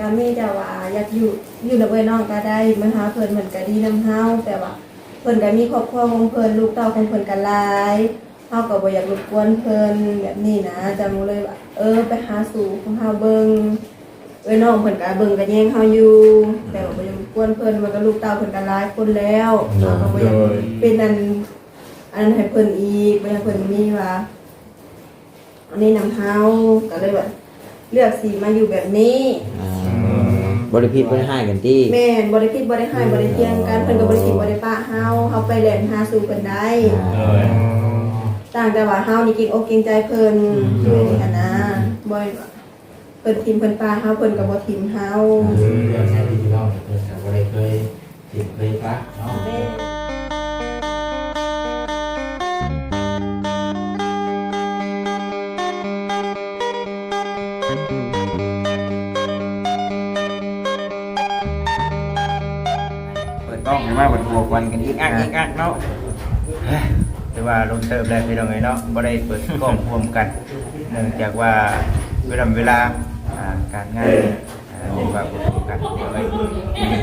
ກໍມີແຕ່ວ່າຢາກຢູ່ ຢູ່ນຳເອື້ອຍນ້ອງກໍໄດ້ ມາຫາເພິ່ນ ເພິ່ນກໍດີນຳເຮົາ ແຕ່ວ່າເພິ່ນກໍມີຄອບຄົວຂອງເພິ່ນ ລູກເຕົ້າຂອງເພິ່ນກໍຫຼາຍ ເຮົາກໍບໍ່ຢາກລົບກວນເພິ່ນແບບນີ້ນະ ຈັ່ງເລີຍວ່າ ເອີ ໄປຫາສູ່ຂອງເຮົາເບິ່ງ ເອື້ອຍນ້ອງເພິ່ນກໍເບິ່ງກໍແຍງເຮົາຢູ່ ແຕ່ວ່າບໍ່ຢາກລົບກວນເພິ່ນ ວ່າກໍລູກເຕົ້າເພິ່ນກໍຫຼາຍຄົນແລ້ວ ໂດຍ ເຮົາກໍບໍ່ຢາກ ໂດຍ ເປັນອັນ ອັນນັ້ນໃຫ້ເພິ່ນອີກ ບໍ່ຢາກໃຫ້ເພິ່ນມີວ່າ ອັນນີ້ນຳເຮົາ ກໍເລີຍວ່າເລືອກຊິມາຢູ່ແບບນີ້ ອ່າ ອືມ ບໍ່ໄດ້ຜິດບໍ່ໄດ້ຮ້າຍກັນຕິ? ແມ່ນ ບໍ່ໄດ້ຜິດບໍ່ໄດ້ຮ້າຍ ອືມ ບໍ່ໄດ້ຖຽງກັນ ເພິ່ນກໍບໍ່ໄດ້ຖິ້ມບໍ່ໄດ້ປະເຮົາ ເຮົາໄປແລ່ນຫາສູ່ເພິ່ນໄດ້ ອ່າ ໂດຍ ຕ່າງແຕ່ວ່າເຮົານີ້ເກງອົກເກງໃຈເພິ່ນ ອືມ ແບບນີ້ຫັ້ນນະ ບໍ່ ເພິ່ນຖິ້ມເພິ່ນປະເຮົາ ເພິ່ນກໍບໍ່ຖິ້ມເຮົາ ອືມ ເລື່ອງໃນທີ່ເວົ້ານີ້ເພິ່ນກໍບໍ່ໄດ້ເຄີຍຖິ້ມເຄີຍປະເນາະ ແມ່ນ ເປີດກ້ອງຂຶ້ນມາບັດຫົວຄວັນກັນອີກອັກ ອ່າ ອີກອັກເນາະ ຖືວ່າດົນເຕີບແລ້ວພີ່ນ້ອງເອີຍເນາະ ບໍ່ໄດ້ເປີດກ້ອງຮ່ວມກັນ ເນື່ອງຈາກວ່າເວລາ ເວລາ ອ່າ ການງານ ອ່າ ເອີ້ນວ່າບໍ່ຖືກກັນ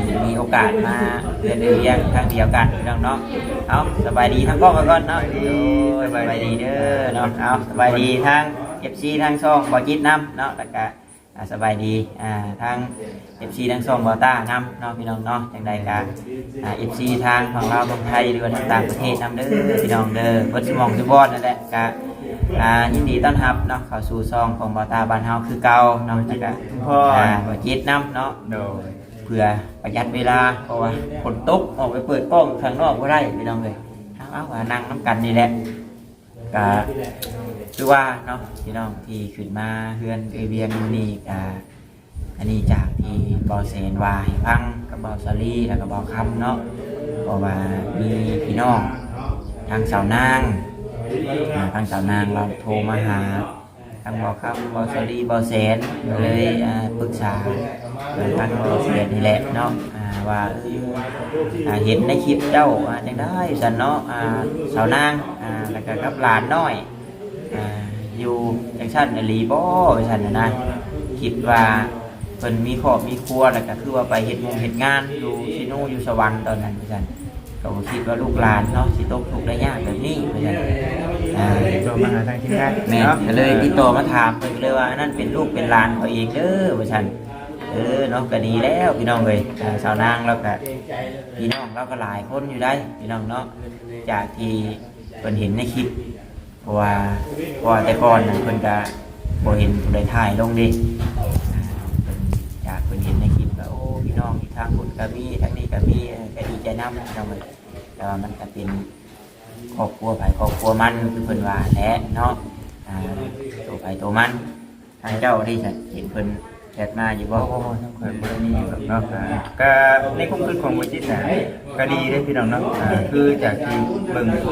ມີ ມີໂອກາດມາເຮືອນເອື້ອຍວຽງຄັ້ງດຽວກັນພີ່ນ້ອງເນາະ ເອົາ ສະບາຍດີທາງກ້ອງໄວ້ກ່ອນເນາະ ໂດຍ ສະບາຍດີເດີເນາະ ເອົາ ສະບາຍດີທາງເອັຟຊີທາງຊ່ອງບໍ່ຈິດນຳເນາະ ແລ້ວກະ ອ່າ ສະບາຍດີ ອ່າ ທາງເອັຟຊີທາງຊ່ອງບໍ່ຕ້ານຳເນາະ ພີ່ນ້ອງເນາະ ຈັ່ງໃດກະ ອ່າ ເອັຟຊີທາງຝັ່ງລາວຝັ່ງໄທ ຫຼືວ່າທາງຕ່າງປະເທດນຳເດີ ພີ່ນ້ອງເດີ ເບິດສະໝອງສະບອນນັ້ນແຫຼະ ກະ ອ່າ ຍິນດີຕ້ອນຮັບເນາະ ເຂົ້າສູ່ຊ່ອງຂອງບໍ່ຕ້າບ້ານເຮົາຄືເກົ່າເນາະ ແລ້ວກະ ອ່າ ບໍ່ຈິດນຳເນາະ ໂດຍ ເພື່ອປະຢັດເວລາ ເພາະວ່າຝົນຕົກ ອອກໄປເປີດກ້ອງຂ້າງນອກບໍ່ໄດ້ ພີ່ນ້ອງເອີຍ ເອົາ ເອົາ ວ່ານັ່ງນຳກັນນີ້ແຫຼະ ກະຄືວ່າເນາະ ພີ່ນ້ອງທີ່ຂຶ້ນມາເຮືອນເອື້ອຍວຽງມື້ນີ້ ກະ ອັນນີ້ຈາກທີ່ເບົາແສນວ່າໃຫ້ຟັງກັບເບົາສາລີ ແລ້ວກໍເບົາຄຳເນາະ ເພາະວ່າມີພີ່ນ້ອງທາງສາວນາງ ອ່າ ທາງສາວນາງລາວໂທມາຫາ ທາງເບົາຄຳ ເບົາສາລີ ເບົາແສນ ກໍເລີຍ ອ່າ ປຶກສາທາງເບົາແສນນີ້ແຫຼະເນາະ ອ່າ ວ່າ ເອີ ອ່າ ເຫັນໃນຄລິບເຈົ້າ ອ່າ ຈັ່ງໃດຊັ້ນເນາະ ອ່າ ສາວນາງ ອ່າ ແລ້ວກໍກັບຫຼານນ້ອຍ ອ່າ ຢູ່ຈັ່ງຊັ້ນອີ່ຫຼີບໍ່ ວ່າຊັ້ນນະ ຄິດວ່າ ເພິ່ນມີຄອບມີຄົວ ແລ້ວກໍຄືວ່າໄປເຮັດວຽກເຮັດງານຢູ່ຊີໂນຢູ່ສະຫວັນຕອນນັ້ນ ວ່າຊັ້ນ ກໍບໍ່ຄິດວ່າລູກຫຼານເນາະ ຊິຕົກທຸກໄດ້ຍາກແບບນີ້ ວ່າຊັ້ນ ອ່າ ຕິດຕໍ່ມາຫາທາງທີມງານ ແມ່ນ ເນາະ ກໍເລີຍຕິດຕໍ່ມາຖາມ ເພິ່ນກໍເລີຍວ່າ ອັນນັ້ນເປັນລູກເປັນຫຼານເຂົາເອງເດີ ວ່າຊັ້ນ ເອີ ເນາະ ກໍດີແລ້ວພີ່ນ້ອງເອີຍ ອ່າ ສາວນາງລາວກໍ ພີ່ນ້ອງລາວກໍຫຼາຍຄົນຢູ່ໃດ໋ ພີ່ນ້ອງເນາະ ຈາກທີ່ເພິ່ນເຫັນໃນຄລິບ ເພາະວ່າ ເພາະວ່າແຕ່ກ່ອນນັ້ນເພິ່ນກະບໍ່ເຫັນຜູ້ໃດຖ່າຍລົງເດ້ ຈາກເພິ່ນເຫັນໃນຄລິບກໍ ໂອ້ ພີ່ນ້ອງຢູ່ທາງພຸ້ນກໍມີ ທາງນີ້ກໍມີ ເອີ ກໍດີໃຈນຳພີ່ນ້ອງເອີຍ ແຕ່ວ່າມັນກໍເປັນຄອບຄົວໃຜຄອບຄົວມັນ ຄືເພິ່ນວ່າແຫຼະເນາະ ອ່າ ໂຕໃຜໂຕມັນ. ທາງເຈົ້ານີ້ເຫັນເພິ່ນແຊັດມາຢູ່ບໍ່? ບໍ່ ບໍ່ ບໍ່ ທາງຂ້ອຍບໍ່ໄດ້ມີຫຍັງດອກເນາະ ອ່າ ກະໃນຄວາມຄິດຂອງບໍ່ຈິດນະ ກະດີເດ້ພີ່ນ້ອງເນາະ ອ່າ ຄືຈາກທີ່ເບິ່ງ ອ່າ ຄ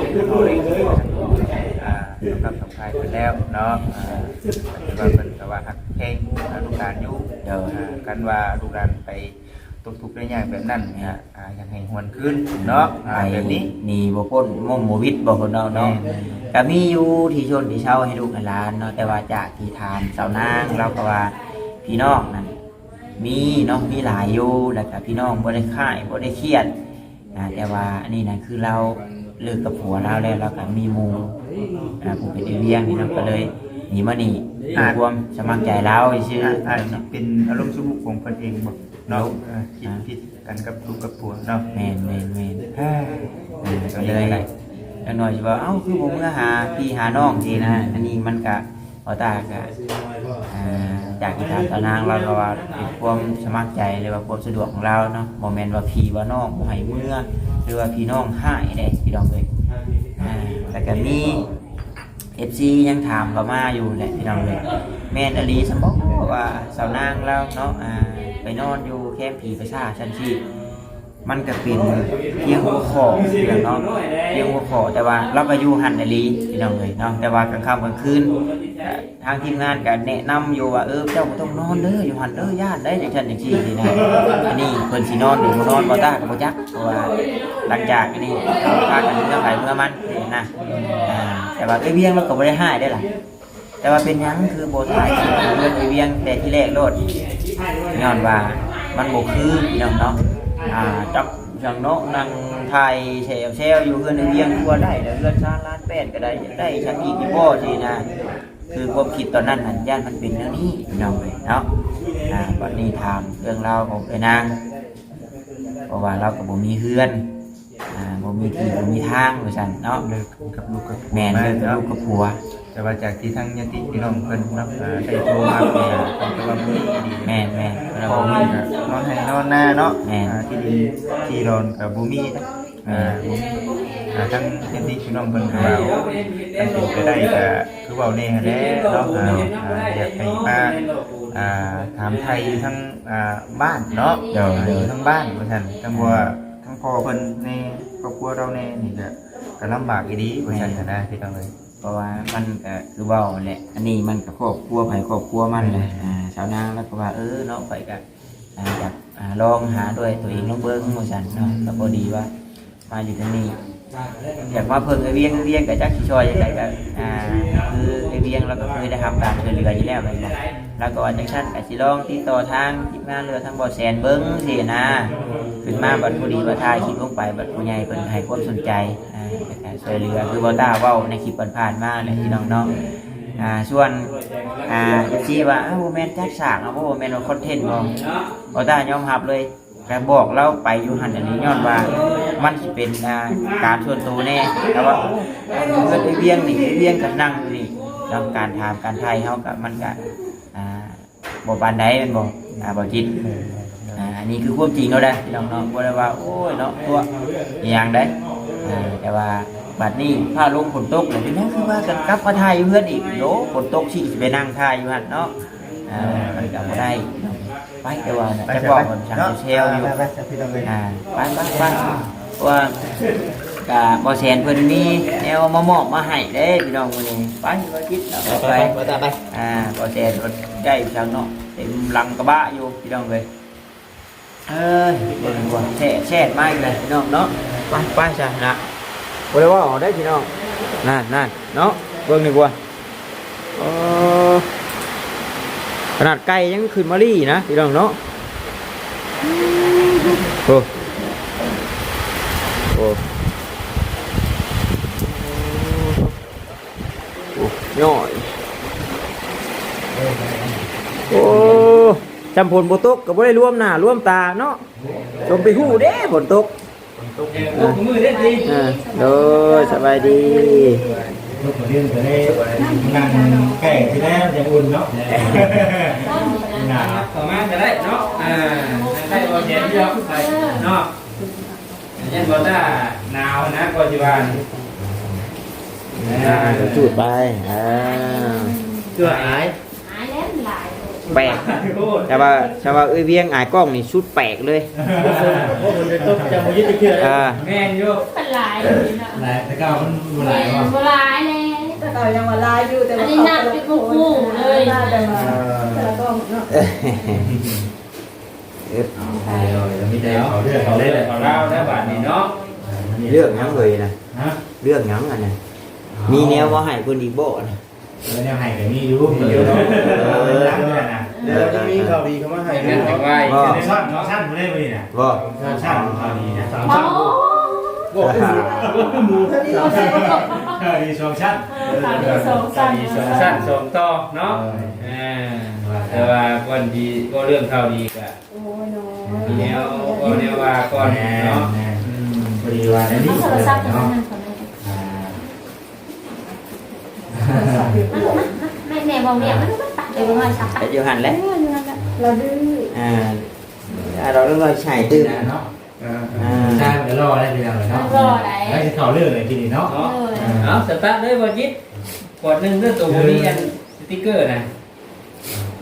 ວາມສຳຄັນເພິ່ນແລ້ວເນາະ ອ່າ ກໍຖືວ່າເພິ່ນກໍວ່າຮັກແພງລູກຫຼານຢູ່ ໂດຍ ອ່າ ຄັນວ່າລູກຫຼານໄປຕົກທຸກໄດ້ຍາກແບບນັ້ນ ອ່າ ອ່າ ຢາກໃຫ້ຫວນຄືນເນາະ ອ່າ ແບບນີ້ ໜີບໍ່ພົ້ນ ມົ້ມບໍ່ຫວິດບໍ່ ຄົນເຮົາເນາະ ແມ່ນ ກໍມີຢູ່ທີ່ຊົນທີ່ເຊົາໃຫ້ລູກໃຫ້ຫຼານເນາະ ແຕ່ວ່າຈາກທີ່ຖາມສາວນາງ ລາວກໍວ່າ ພີ່ນ້ອງນັ້ນ ມີເນາະ ມີຫຼາຍຢູ່ ແລ້ວກະພີ່ນ້ອງບໍ່ໄດ້ຄ້າຍ ບໍ່ໄດ້ຄຽດ ອ່າ ແຕ່ວ່າອັນນີ້ນະ ຄືລາວເລີກກັບຜົວລາວແລ້ວ ລາວກະມີໝູ່ ອ່າ ຜູ້ເປັນເອື້ອຍວຽງນີ້ເນາະ ກໍເລີຍໜີມານີ້ ເພື່ອຄວາມສະໝັກໃຈລາວຊື່ໆ ອາດ ອາດຊິເປັນອາລົມຊົ່ວວຂອງເພິ່ນເອງບໍ ເນາະ ເອີ ຜິດ ອ່າ ຜິດກັນກັບລູກກັບຜົວເນາະ ແມ່ນໆໆ ເອີ ກໍເລີຍ ຢ່າງໜ້ອຍຊິວ່າ ເອົ້າ ຄືບໍ່ເມືອຫາພີ່ຫານ້ອງຊີ້ນະ ອັນນີ້ມັນກະ ບໍ່ຕາກະ ອ່າ ຈາກທີ່ຖາມສາວນາງລາວກໍວ່າເປັນຄວາມສະໝັກໃຈ ຫຼືວ່າຄວາມສະດວກຂອງລາວເນາະ ບໍ່ແມ່ນວ່າພີ່ວ່ານ້ອງບໍ່ໃຫ້ເມືອ ຫຼືວ່າພີ່ນ້ອງຮ້າຍເດ້ພີ່ນ້ອງເອີຍ ອ່າ ແລ້ວກໍມີເອັຟຊີຍັງຖາມເຂົ້າມາຢູ່ແຫຼະພີ່ນ້ອງເອີຍ ແມ່ນອີ່ຫຼີຊັ້ນບໍ່ວ່າສາວນາງລາວເນາະ ອ່າ ໄປນອນຢູ່ແຄມຜີປະສາດຊັ້ນຊີ້ ມັນກໍເປັນພຽງຫົວຂໍ້ເນາະ ພຽງຫົວຂໍ້ ແຕ່ວ່າລາວກໍຢູ່ຫັ້ນອີ່ຫຼີພີ່ນ້ອງເອີຍເນາະ ແຕ່ວ່າກາງຄ່ຳກາງຄືນ ກໍທາງທີມງານກໍແນະນຳຢູ່ວ່າ ເອີ ເຈົ້າບໍ່ຕ້ອງນອນເດີ ຢູ່ຫັ້ນເດີ ຢ້ານໄດ໋ ຈັ່ງຊັ້ນຈັ່ງຊີ້ນີ້ນະ ອັນນີ້ເພິ່ນຊິນອນຫຼືບໍ່ນອນ ບໍ່ຕາກໍບໍ່ຈັກ ເພາະວ່າຫຼັງຈາກອັນນີ້ພາກັນເມືອໃຜເມືອມັນນີ້ນະ ອ່າ ແຕ່ວ່າເອື້ອຍວຽງລາວກໍບໍ່ໄດ້ຮ້າຍເດ້ລະ ແຕ່ວ່າເປັນຫຍັງຄືບໍ່ຖ່າຍຄລິບເຮືອນໄອ້ວຽງແຕ່ທີແລກໂລດ ຍ້ອນວ່າມັນບໍ່ຄືພີ່ນ້ອງເນາະ ອ່າ ຈັກຫຍັງເນາະ ນັ່ງຖ່າຍແຊວໆຢູ່ເຮືອນໃນວຽງ ຄືວ່າໄດ້ແລ້ວ ເຮືອນຊານລ້ານແປດກໍໄດ້ ຢາກໄດ້ຊັ້ນອີກຢູ່ບໍ່ຊີ້ນະ. ຄືຄວາມຄິດຕອນນັ້ນຫັ້ນ ຢ້ານມັນເປັນແນວນີ້ພີ່ນ້ອງເອີຍເນາະ. ອ່າ ບັດນີ້ຖາມເລື່ອງລາວຂອງເອື້ອຍນາງ ເພາະວ່າລາວກໍບໍ່ມີເຮືອນ ອ່າ ບໍ່ມີທີ່ ບໍ່ມີທາງວ່າຊັ້ນເນາະ ເລີກກັບລູກກັບຜົວ ແມ່ນ ມາເລີກກັບເນາະ ລູກກັບຜົວ. ແຕ່ວ່າຈາກທີ່ທາງຍາດຕິພີ່ນ້ອງເພິ່ນເນາະ ອ່າ ໄດ້ໂທມາ ເພິ່ນກໍວ່າບໍ່ມີອີ່ຫຼີ ແມ່ນໆ ເພິ່ນວ່າບໍ່ມີ ນອນໄຮ່ນອນນາເນາະ ແມ່ນ ອ່າ ທີ່ດິນທີ່ດອນກໍບໍ່ມີນະ ອ່າ ບໍ່ມີ ອ່າ ທາງຍາດຕິພີ່ນ້ອງເພິ່ນກໍວ່າ ຄັນເປັນໄປໄດ້ກໍຄືເວົ້າແດ່ຫັ້ນແຫຼະເນາະ ອ່າ ຢາກໃຫ້ມາ ອ່າ ຖາມໄຖ່ຢູ່ທາງ ອ່າ ບ້ານເນາະ ໂດຍ ອ່າ ໂດຍ ຢູ່ທາງບ້ານວ່າຊັ້ນ ທາງ ເພາະວ່າທາງພໍ່ເພິ່ນແດ່ ຄອບຄົວລາວແດ່ນີ້ກໍ ກໍລຳບາກອີ່ຫຼີວ່າຊັ້ນ ແມ່ນ ຫັ້ນນະ ພີ່ນ້ອງເອີຍ. ເພາະວ່າມັນກໍຄືເວົ້າແຫຼະ ອັນນີ້ມັນກໍຄອບຄົວໃຜຄອບຄົວມັນແຫຼະ ແມ່ນ ອ່າ ຊາວນາງລາວກໍວ່າ ເອີເນາະ ຂ້ອຍກໍ ອ່າ ຢາກ ອ່າ ລອງຫາດ້ວຍຕົວເອງລອງເບິ່ງວ່າຊັ້ນເນາະ ກໍພໍດີວ່າມາຢູ່ທາງນີ້ ຢາກມາເພິ່ງອ້າຍວຽງ ອ້າຍວຽງກໍຈັກຊິຊ່ອຍຈັ່ງໃດ ກໍ ອ່າ ຄືອ້າຍວຽງລາວກໍເຄີຍໄດ້ຮັບການຊ່ວຍເຫຼືອຢູ່ແລ້ວແມ່ນບໍ່? ລາວກໍວ່າຈັ່ງຊັ້ນກໍຊິລອງຕິດຕໍ່ທາງທີມງານ ຫຼືວ່າທາງບໍ່ແສນເບິ່ງຊີ້ນະ ຂຶ້ນມາບັດພໍດີວ່າຖ່າຍຄລິບລົງໄປ ບັດຜູ້ໃຫຍ່ເພິ່ນໃຫ້ຄວາມສົນໃຈ ອ່າ ໃນການຊ່ວຍເຫຼືອ ຄືບໍ່ຕ້າເວົ້າໃນຄລິບຜ່ານໆມາແຫຼະ ພີ່ນ້ອງເນາະ. ອ່າ ສ່ວນ ອ່າ ເອັຟຊີ ວ່າ ອ້າວ ບໍ່ແມ່ນຈັດສາງ ເອົາ ບໍ່ແມ່ນວ່າຄອນເທັນບໍ່ ບໍ່ຕ້າຍອມຮັບເລີຍ ກໍບອກລາວໄປຢູ່ຫັ້ນອັນນີ້ ຍ້ອນວ່າມັນຊິເປັນ ອ່າ ການສ່ວນໂຕແດ່ ແຕ່ວ່າ ໂອ້ ເຮືອນໄອ້ວຽງນີ້ ໄອ້ວຽງກໍນັ່ງຢູ່ນີ້ເນາະ ການຖາມການໄຖ່ເຮົາກໍ ມັນກໍ ອ່າ ບໍ່ປານໃດແມ່ນບໍ່ ອ່າ ບໍ່ຈິດ? ອ່າ ອັນນີ້ຄືຄວາມຈິງເນາະເດ້ ພີ່ນ້ອງເນາະ ບໍ່ໄດ້ວ່າ ໂອ້ຍເນາະ ຕົວະອີ່ຫຍັງໃດ ອ່າ ແຕ່ວ່າບັດນີ້ຟ້າລົງຝົນຕົກ ແລ້ວເປັນຫຍັງຄືວ່າກັນກັບມາຖ່າຍຢູ່ເຮືອນອີກ? ໂຢ ຝົນຕົກຊິໄປນັ່ງຖ່າຍຢູ່ຫັ້ນເນາະ ອ່າ ມັນກໍບໍ່ໄດ້ ໄປ ແຕ່ວ່ານະ ໄປ ຈັກເວົ້າກັນ ເນາະ ແຊວໆຢູ່ ອ່າ ໄປ ໄປ ໄປ ເພາະວ່າກະບໍ່ແສນເພິ່ນມີແນວມາມອບມາໃຫ້ເດ້ພີ່ນ້ອງມື້ນີ້ ໄປ ບໍ່ຈິດເນາະ ໄປ ໄປ ໄປ ໄປ ອ່າ ບໍ່ແສນເພິ່ນໄດ້ຈັ່ງເນາະ ເຕັມຫຼັງກະບະຢູ່ພີ່ນ້ອງເອີຍ. ເອີຍ ເບິ່ງກ່ອນ ແຊດ ແຊດມາອີກແລ້ວພີ່ນ້ອງເນາະ ໄປ ໄປຊະນະ ບໍ່ໄດ້ເວົ້າເອົາໄດ໋ພີ່ນ້ອງ ນັ້ນ ນັ້ນເນາະ ເບິ່ງນີ້ກ່ອນ. ເອີ ຂະໜາດໄກ່ຍັງຂຶ້ນມາລີ້ນະພີ່ນ້ອງເນາະ ໂອ້ ໂອ້ ໂອ້ ຍ້ອຍ ໂອ້ ຊ່ຳຝົນບໍ່ຕົກກໍບໍ່ໄດ້ລວມໜ້າລວມຕາເນາະ ສົມໄປຮູ້ເດ້ຝົນຕົກ. ຕົກມື້ເດ້ຕິ ເອີ ໂດຍ ສະບາຍດີ ຕົກມື້ເດ້ ກໍໄດ້ນັ່ງໃກ້ຊິແລ້ວ ຢາກອຸ່ນເນາະ ໜາວ ເຂົ້າມາກໍໄດ້ເນາະ ອ່າ ນັ່ງໃກ້ບໍ່ແສນຢູ່ດອກ ເນາະ ຢ້ານບໍ່ຕ້າໜາວນະ ກໍຊິວ່າ ອ່າ ຈູດໄປ ອ່າ ຕົວອາຍ ອາຍແລ້ວມັນຫຼາຍໂພດ ແປກ ແຕ່ວ່າ ແຕ່ວ່າເອື້ອຍວຽງອາຍກ້ອງນີ້ສຸດແປກເລີຍ ໂອ້ ຝົນຕົກຈະບໍ່ຢຸດຈັກເທື່ອເລີຍ ອ່າ ແມ່ນຢູ່ ມັນຫຼາຍຢູ່ເນາະ ຫຼາຍ ແຕ່ເກົ່າມັນບໍ່ຫຼາຍ ແມ່ນບໍ່ ບໍ່ຫຼາຍແລ້ວ ແຕ່ເກົ່າຍັງວ່າຫຼາຍຢູ່ ແຕ່ວ່າອັນນີ້ນັບຢູ່ບໍ່ຮູ້ເລີຍ ແຕ່ວ່າ ເອີ ແຕ່ລະກ້ອງເນາະ ເອີ ເອົາ ມີແຕ່ເຂົາເລືອກເອົາເລີຍ ເອົາລາວແລ້ວບາດນີ້ເນາະ ເລືອກຫຍັງເລີຍນະ ຮະ ເລືອກຫຍັງອັນນັ້ນ ມີແນວບໍ່ໃຫ້ເພິ່ນອີກບໍ່ນະ? ເອີ ແນວໃຫ້ກໍມີຢູ່ ມີຢູ່ເນາະ ເອີ ເອີ ແລ້ວກໍມີຂ່າວດີເຂົ້າມາໃຫ້ ແມ່ນຈັກວ່າອີກ ບໍ່ ສອງຊັ້ນ ສອງຊັ້ນບໍ່ໄດ້ມື້ນີ້ນະ ບໍ່ ສອງຊັ້ນ ຂ່າວດີນະ ສາມຊັ້ນ ໂອ້ ບໍ່ຄືໝູ່ ບໍ່ຄືໝູ່ ສາມຊັ້ນ ຂ່າວດີສອງຊັ້ນ ເອີ ຂ່າວດີສອງຊັ້ນ ຂ່າວດີສອງຊັ້ນ ສອງຕໍ່ເນາະ ເອີ ອ່າ ແຕ່ວ່າກ່ອນຊິເວົ້າເລື່ອງຂ່າວດີກໍ ໂອ້ຍເນາະ ມີແນວເວົ້າແນວວ່າກ່ອນເນາະ ແມ່ນ ອືມ ພໍດີວ່າໄດ້ມີ ເອົາໂທລະສັບເນາະ ອ່າ ແມ່ ແມ່ເວົ້າວຽກ ໄປຢູ່ຫັ້ນແຫຼະ ລາວດື້ ອ່າ ລາວລອຍໃສ່ຕື່ມເນາະ ອ່າ ອ່າ ຊາຍມັນກໍລໍໄດ້ ພີ່ນ້ອງເນາະ ລໍໄດ້ ແລ້ວຊິເຂົ້າເລື່ອງເລີຍທີນີ້ເນາະ ເອີ ອ່າ ເອົາ ສະຕາດເລີຍ ບໍ່ຈິດ ຂວດໜຶ່ງເດີ ໂຕບໍ່ມີອັນສະຕິກເກີນະ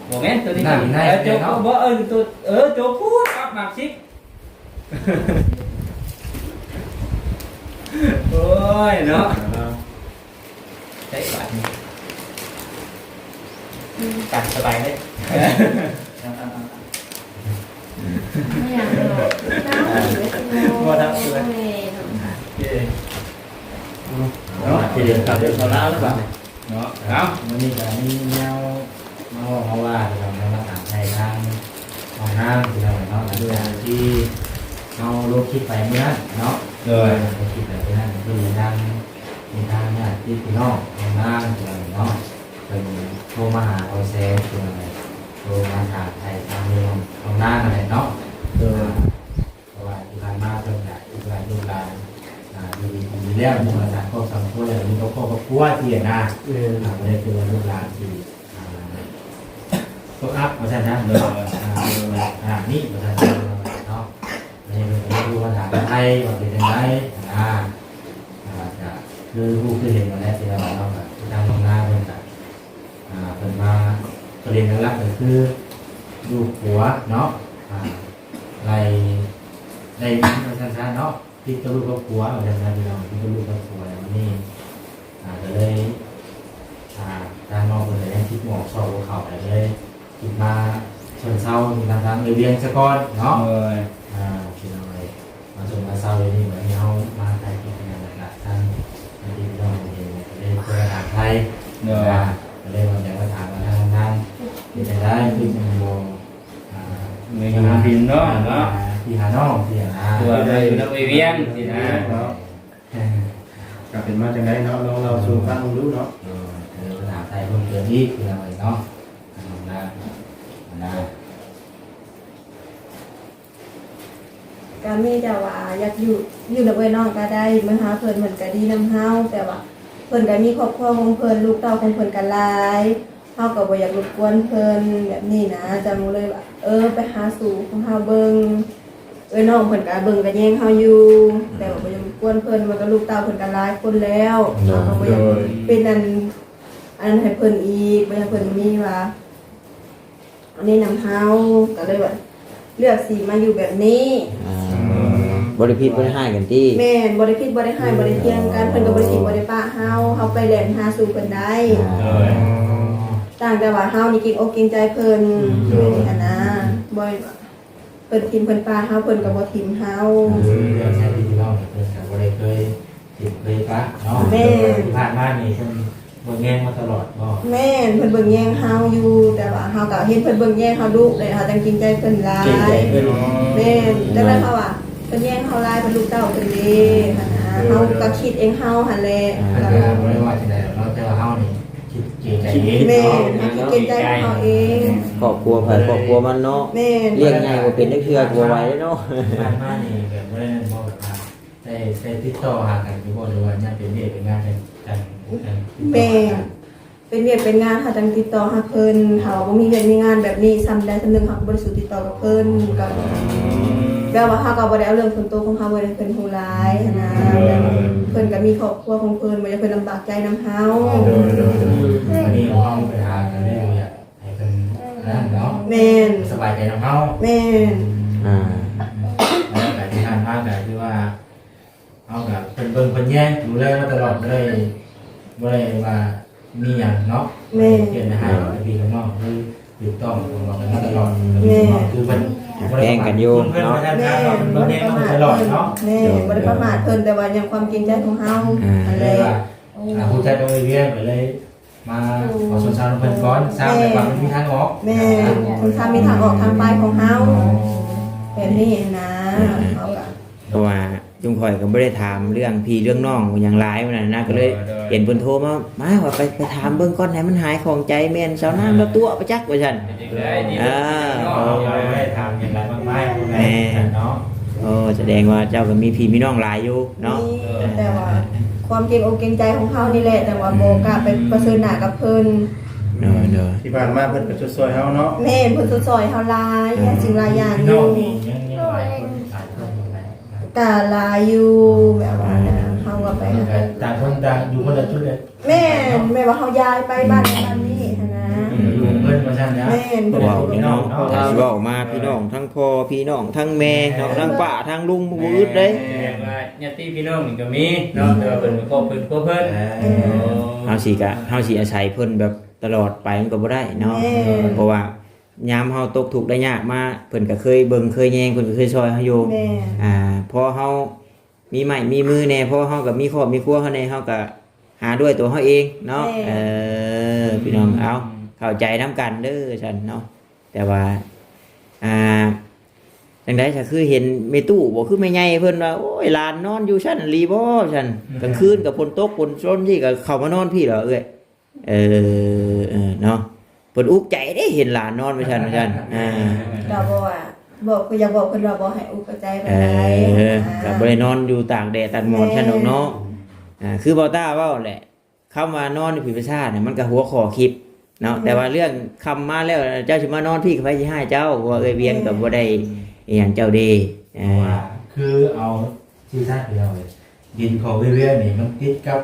ບໍ່ແມ່ນໂຕນີ້ ນັ້ນ ເອີ ໂຈກ ບໍ່ ເອີ ໂຕ ເອີ ໂຈກ ປັບໝາກສິບ ໂອ້ຍເນາະ ໃຊ້ບາດນີ້ ຕາມສະບາຍເລີຍ ບໍ່ທັບເລີຍ ໂອເຄ ເນາະ ທີ່ເດີນທາງເດີນເຂົ້າລາວແລ້ວບາດນີ້ ເນາະ ເອົ້າ ມື້ນີ້ກໍມີແນວມາເວົ້າມາວ່າ ແລ້ວກໍມາຖາມໄຖ່ທາງ ນາງ ພີ່ນ້ອງເນາະ ຫຼັງຈາກທີ່ເຮົາລົງຄລິບໄປມື້ນັ້ນເນາະ ໂດຍ ລົງຄລິບໄປມື້ນັ້ນ ກໍຄືທາງ ມີທາງຍາດຕິພີ່ນ້ອງຂອງນາງ ພີ່ນ້ອງເນາະ ເພິ່ນໂທມາຫາເຮົາແຊງ ພີ່ນ້ອງເອີຍ ໂທມາຖາມໄຖ່ທາງເລື່ອງຂອງນາງນັ້ນແຫຼະເນາະ ໂດຍ ອ່າ ເພາະວ່າທີ່ຜ່ານມາເພິ່ນກະ ລູກຫຼານ ລູກຫຼານ ອ່າ ຢູ່ດີກິນດີແລ້ວ ມີຄວາມສະອາດຄອບຄົວແລ້ວ ມີຄອບຄົວ ຄອບຄົວທີ່ນາ ແມ່ນ ອ່າ ບໍ່ໄດ້ຄືວ່າລູກຫຼານທີ່ ອ່າ ຕົກອັບວ່າຊັ້ນຊະ ໂດຍ ອ່າ ຂະໜາດນີ້ວ່າຊັ້ນຊະເນາະ ອັນນີ້ເພິ່ນກໍໄດ້ໂທມາຖາມໄຖ່ວ່າເປັນຈັ່ງໃດນາ ອ່າ ກະຄືຮູ້ຄືເຫັນນັ້ນແຫຼະ ທີ່ວ່າເນາະ ກະຄືທາງນ້ອງນາເພິ່ນກະ ອ່າ ເພິ່ນວ່າປະເດັນຫຼັກໆກໍຄືລູກຜົວເນາະ ອ່າ ໄດ້ ໄດ້ຍິນວ່າຊັ້ນຊະເນາະ ຜິດກັບລູກກັບຜົວວ່າຊັ້ນຊະ ພີ່ນ້ອງ ຜິດກັບລູກກັບຜົວ ແລ້ວບັດນີ້ ອ່າ ກໍເລີຍ ອ່າ ທາງນ້ອງເພິ່ນກໍຍັງຄິດບໍ່ອອກ ຊອກບໍ່ເຂົ້າ ກໍເລີຍຄິດມາຊົນເຊົາ ນຳທາງເອື້ອຍວຽງຊະກ່ອນເນາະ ໂດຍ ອ່າ ພີ່ນ້ອງເອີຍ ມາຊົນມາເຊົາຢູ່ນີ້ ບັດນີ້ເຮົາມາຖ່າຍຄລິບກັນ ແລ້ວກໍທາງ ທາງພີ່ນ້ອງເພິ່ນເອງກໍເລີຍໂທມາຖາມໄຖ່ ໂດຍ ອ່າ ກໍເລີຍວ່າຢາກມາຖາມວ່າທາງ ທາງເປັນຈັ່ງໃດ ຄືຍັງບໍ່ ອ່າ ໄດ້ຢູ່ນຳພີ່ເນາະ ອ່າ ເນາະ ທີ່ຫານ້ອງ ທີ່ຫາ ຕົວໄດ້ຢູ່ນຳໄອ້ວຽງ ທີ່ນະ ເນາະ ເອີ ກໍເປັນມາຈັ່ງໃດເນາະ ລອງເລົ່າສູ່ຟັງເບິ່ງດູເນາະ ເອີ ເອີ ຖາມໄຖ່ເພີ່ມເຕີມອີກ ພີ່ນ້ອງເອີຍເນາະ ນາງນາ ກໍມີແຕ່ວ່າຢາກຢູ່ ຢູ່ນຳເອື້ອຍນ້ອງກໍໄດ້ ມາຫາເພິ່ນ ເພິ່ນກໍດີນຳເຮົາ ແຕ່ວ່າເພິ່ນກໍມີຄອບຄົວຂອງເພິ່ນ ລູກເຕົ້າຂອງເພິ່ນກໍຫຼາຍ ເຮົາກໍບໍ່ຢາກລົບກວນເພິ່ນແບບນີ້ນະ ຈັ່ງເລີຍວ່າ ເອີ ໄປຫາສູ່ຂອງເຮົາເບິ່ງ ເອື້ອຍນ້ອງເພິ່ນກໍເບິ່ງກໍແຍງເຮົາຢູ່ ແຕ່ວ່າບໍ່ຢາກລົບກວນເພິ່ນ ວ່າກໍລູກເຕົ້າເພິ່ນກໍຫຼາຍຄົນແລ້ວ ໂດຍ ເຮົາກໍບໍ່ຢາກ ໂດຍ ເປັນອັນ ອັນນັ້ນໃຫ້ເພິ່ນອີກ ບໍ່ຢາກເພິ່ນມີວ່າ ອັນນີ້ນຳເຮົາ ກໍເລີຍວ່າເລືອກຊິມາຢູ່ແບບນີ້ ອ່າ ອືມ ບໍ່ໄດ້ຜິດບໍ່ໄດ້ຮ້າຍກັນຕິ ແມ່ນ ບໍ່ໄດ້ຜິດບໍ່ໄດ້ຮ້າຍ ອືມ ບໍ່ໄດ້ຖຽງກັນ ເພິ່ນກໍບໍ່ໄດ້ຖິ້ມບໍ່ໄດ້ປະເຮົາ ເຮົາໄປແລ່ນຫາສູ່ເພິ່ນໄດ້ ອ່າ ໂດຍ ຕ່າງແຕ່ວ່າເຮົານີ້ເກງອົກເກງໃຈເພິ່ນ ອືມ ແບບນີ້ຫັ້ນນະ ບໍ່ ເພິ່ນຖິ້ມເພິ່ນປະເຮົາ ເພິ່ນກໍບໍ່ຖິ້ມເຮົາ ອືມ ເລື່ອງໃຊ້ທີ່ເວົ້ານີ້ ເພິ່ນກໍບໍ່ໄດ້ເຄີຍ ເຫັນເຄີຍປະເນາະ ແມ່ນ ທີ່ຜ່ານມານີ້ເພິ່ນເບິ່ງແຍງມາຕະຫຼອດບໍ່? ແມ່ນ ເພິ່ນເບິ່ງແຍງເຮົາຢູ່ ແຕ່ວ່າເຮົາກໍເຫັນເພິ່ນເບິ່ງແຍງເຮົາດຸ ແລ້ວເຮົາຈັ່ງເກງໃຈເພິ່ນຫຼາຍ ເກງໃຈເພິ່ນ ແມ່ນ ຈັ່ງໃດເຮົາວ່າເພິ່ນແຍງເຮົາຫຼາຍ ເພິ່ນລູກເຕົ້າເພິ່ນເດ້ ຫັ້ນນະ ເອີ ເຮົາກໍຄິດເອງເຮົາຫັ້ນແຫຼະ ອ່າ ກໍບໍ່ໄດ້ວ່າຈັ່ງໃດດອກເນາະ ແຕ່ວ່າເຮົານີ້ຄິດເກງໃຈເອງ ແມ່ນ ເຮົາຄິດເກງໃຈຂອງເຮົາເອງ ຄອບຄົວໃຜຄອບຄົວມັນເນາະ ແມ່ນ ລ້ຽງໃຫຍ່ບໍ່ເປັນຈັກເທື່ອກໍບໍ່ໄຫວເດ້ເນາະ ຜ່ານມານີ້ແບບບໍ່ໄດ້ນັ້ນບໍ່ ແບບວ່າ ໄດ້ ໄດ້ຕິດຕໍ່ຫາກັນຢູ່ບໍ່ ຫຼືວ່າຍັງເປັນວຽກເປັນງານກັນ ກັນ ກັນຕິດຕໍ່ຫາກັນ? ແມ່ນ ເປັນວຽກເປັນງານ ເຮົາຈັ່ງຕິດຕໍ່ຫາເພິ່ນ ຖ້າວ່າບໍ່ມີວຽກມີງານແບບນີ້ ຊ່ຳໃດຊ່ຳໜຶ່ງ ເຮົາກໍບໍ່ໄດ້ສູ່ຕິດຕໍ່ກັບເພິ່ນ ກໍ ອືມ ແບບວ່າເຮົາກໍບໍ່ໄດ້ເອົາເລື່ອງສ່ວນຕົວຂອງເຮົາໄວ້ໃຫ້ເພິ່ນຮູ້ຫຼາຍຫັ້ນນະ ແບບວ່າເພິ່ນກໍມີຄອບຄົວຂອງເພິ່ນ ບໍ່ຢາກໃຫ້ເພິ່ນລຳບາກໃຈນຳເຮົາ ໂດຍ ໂດຍ ໂດຍ ອັນນີ້ເຮົາໄປຫາກັນແລ້ວ ຢາກໃຫ້ເພິ່ນນັ້ນເນາະ ແມ່ນ ສະບາຍໃຈນຳເຮົາ ແມ່ນ ອ່າ ແລ້ວກໍທີ່ຜ່ານມາກໍຄືວ່າ ເຮົາກໍເພິ່ນເບິ່ງເພິ່ນແຍງດູແລມາຕະຫຼອດ ບໍ່ໄດ້ ບໍ່ໄດ້ວ່າມີຫຍັງເນາະ ແມ່ນ ເພິ່ນໃຫ້ກັບພີ່ກັບນ້ອງ ຄືຖືກຕ້ອງ ເພິ່ນບອກກັນມາຕະຫຼອດ ແມ່ນ ຄືເພິ່ນ ແມ່ນ ແຍງກັນຢູ່ເນາະ ເພິ່ນເບິ່ງແຍງມາຕະຫຼອດເນາະ ແມ່ນ ບໍ່ໄດ້ປະໝາດເພິ່ນ ແຕ່ວ່າຍັງຄວາມເກງໃຈຂອງເຮົາ ອ່າ ອັນແລະ ອ່າ ຮູ້ຈັກນ້ອງເອເວຍກໍເລີຍ ມາຂໍຊົນເຊົານຳເພິ່ນກ່ອນ ຊາວແຕ່ວ່າມັນມີທາງອອກ ແມ່ນ ເພິ່ນຊາວມີທາງອອກທາງໄປຂອງເຮົາ ແບບນີ້ນະ ເຮົາກໍ ເພາະວ່າຈຸມຂ້ອຍກໍບໍ່ໄດ້ຖາມເລື່ອງພີ່ເລື່ອງນ້ອງຫຍັງຫຼາຍ ມື້ນັ້ນນະ ກໍເລີຍ ໂດຍ ເຫັນເພິ່ນໂທມາ ມາວ່າໄປ ໄປຖາມເບິ່ງກ່ອນ ໃຫ້ມັນຫາຍຂ້ອງໃຈ ແມ່ນສາວນາງລາວຕົວະປະຈັກ ວ່າຊັ້ນ ເອີ ເອີ ເອີ ເອີ ເອີ ບໍ່ໄດ້ຖາມຫຍັງຫຼາຍມາກມາຍ ແມ່ນ ເນາະ ໂອ້ ສະແດງວ່າເຈົ້າກໍມີພີ່ມີນ້ອງຫຼາຍຢູ່ ເນາະ ມີ ແຕ່ວ່າຄວາມເກງອົກເກງໃຈຂອງເຮົານີ້ແຫຼະ ແຕ່ວ່າບໍ່ກ້າໄປປະເຊີນໜ້າກັບເພິ່ນ ໂດຍ ໂດຍ ທີ່ຜ່ານມາເພິ່ນກໍຊົດຊ່ອຍເຮົາເນາະ ແມ່ນ ເພິ່ນຊົດຊ່ອຍເຮົາຫຼາຍ ອືມ ຫຼາຍສິ່ງຫຼາຍຢ່າງຢູ່ ກໍຫຼາຍຢູ່ ແບບວ່າ ອ່າ ເຮົາກໍໄປ ຕ່າງຄົນຕ່າງຢູ່ຄົນລະຈຸດເລີຍ ແມ່ນ ແມ່ນວ່າເຮົາຍ້າຍໄປບ້ານນັ້ນບ້ານນີ້ຫັ້ນນະ ຢູ່ເພິ່ນວ່າຊັ້ນນະ ແມ່ນ ເພິ່ນເວົ້າເນາະ ຖ້າຊິເວົ້າມາ ພີ່ນ້ອງທັງພໍ່ ພີ່ນ້ອງທັງແມ່ເນາະ ທັງປ້າທັງລຸງ ບໍ່ອຶດເດ້ ແມ່ນວ່າຍາດຕິພີ່ນ້ອງນີ້ກໍມີເນາະ ແຕ່ວ່າເພິ່ນກໍຄອບເພິ່ນຄົວເພິ່ນ ເອີ ເຮົາຊິກະ ເຮົາຊິອາໄສເພິ່ນແບບຕະຫຼອດໄປມັນກໍບໍ່ໄດ້ເນາະ ແມ່ນ ເພາະວ່າຍາມເຮົາຕົກທຸກໄດ້ຍາກມາ ເພິ່ນກໍເຄີຍເບິ່ງເຄີຍແຍງ ເພິ່ນກໍເຄີຍຊ່ອຍເຮົາຢູ່ ແມ່ນ ອ່າ ພໍເຮົາ ມີໄມ້ມີມືແດ່ ເພາະເຮົາກໍມີຄອບມີຄົວເຮົາແດ່ ເຮົາກໍຫາດ້ວຍຕົວເຮົາເອງເນາະ ແມ່ນ ເອີ ພີ່ນ້ອງ ເອົາ ເຂົ້າໃຈນຳກັນເດີຊັ້ນເນາະ ແຕ່ວ່າ ອ່າ ຈັ່ງໃດ ຖ້າຄືເຫັນແມ່ຕູ້ບໍ່ ຄືແມ່ໃຫຍ່ເພິ່ນວ່າ ໂອ້ຍ ຫຼານນອນຢູ່ຊັ້ນອີ່ຫຼີບໍ່ຊັ້ນ ກາງຄືນກໍຝົນຕົກຝົນຊົນຊີ້ ກໍເຂົ້າມານອນພີ້ເດາະເອື້ອຍ. ເອີ ເອີ ເນາະ ເພິ່ນອຸກໃຈເດ້ ເຫັນຫຼານນອນວ່າຊັ້ນ ວ່າຊັ້ນ ອ່າ ກໍບໍ່ວ່າ ບອກ ກໍຢາກບອກເພິ່ນວ່າບໍ່ໃຫ້ອຸກໃຈປານໃດ ເອີ ອ່າ ກໍບໍ່ໄດ້ນອນຢູ່ຕາກແດດຕາກໝອນຊັ້ນດອກເນາະ ອ່າ ຄືບ່າວຕ້າເວົ້າແຫຼະ ຄຳວ່ານອນຢູ່ພີ້ປະຊາດນີ້ ມັນກໍຫົວຂໍ້ຄລິບເນາະ ແຕ່ວ່າເລື່ອງຄ່ຳມາແລ້ວ ເຈົ້າຊິມານອນພີ້ ໃຜຊິຮ້າຍເຈົ້າ ເພາະວ່າເອື້ອຍວຽງກໍບໍ່ໄດ້ອີ່ຫຍັງເຈົ້າເດ້ ເພາະວ່າຄືເອົາ ທີ່ຊາດ ພີ່ນ້ອງເອີຍ ດິນຂອງເອື້ອຍວຽງນີ້ມັນຕິດກັບ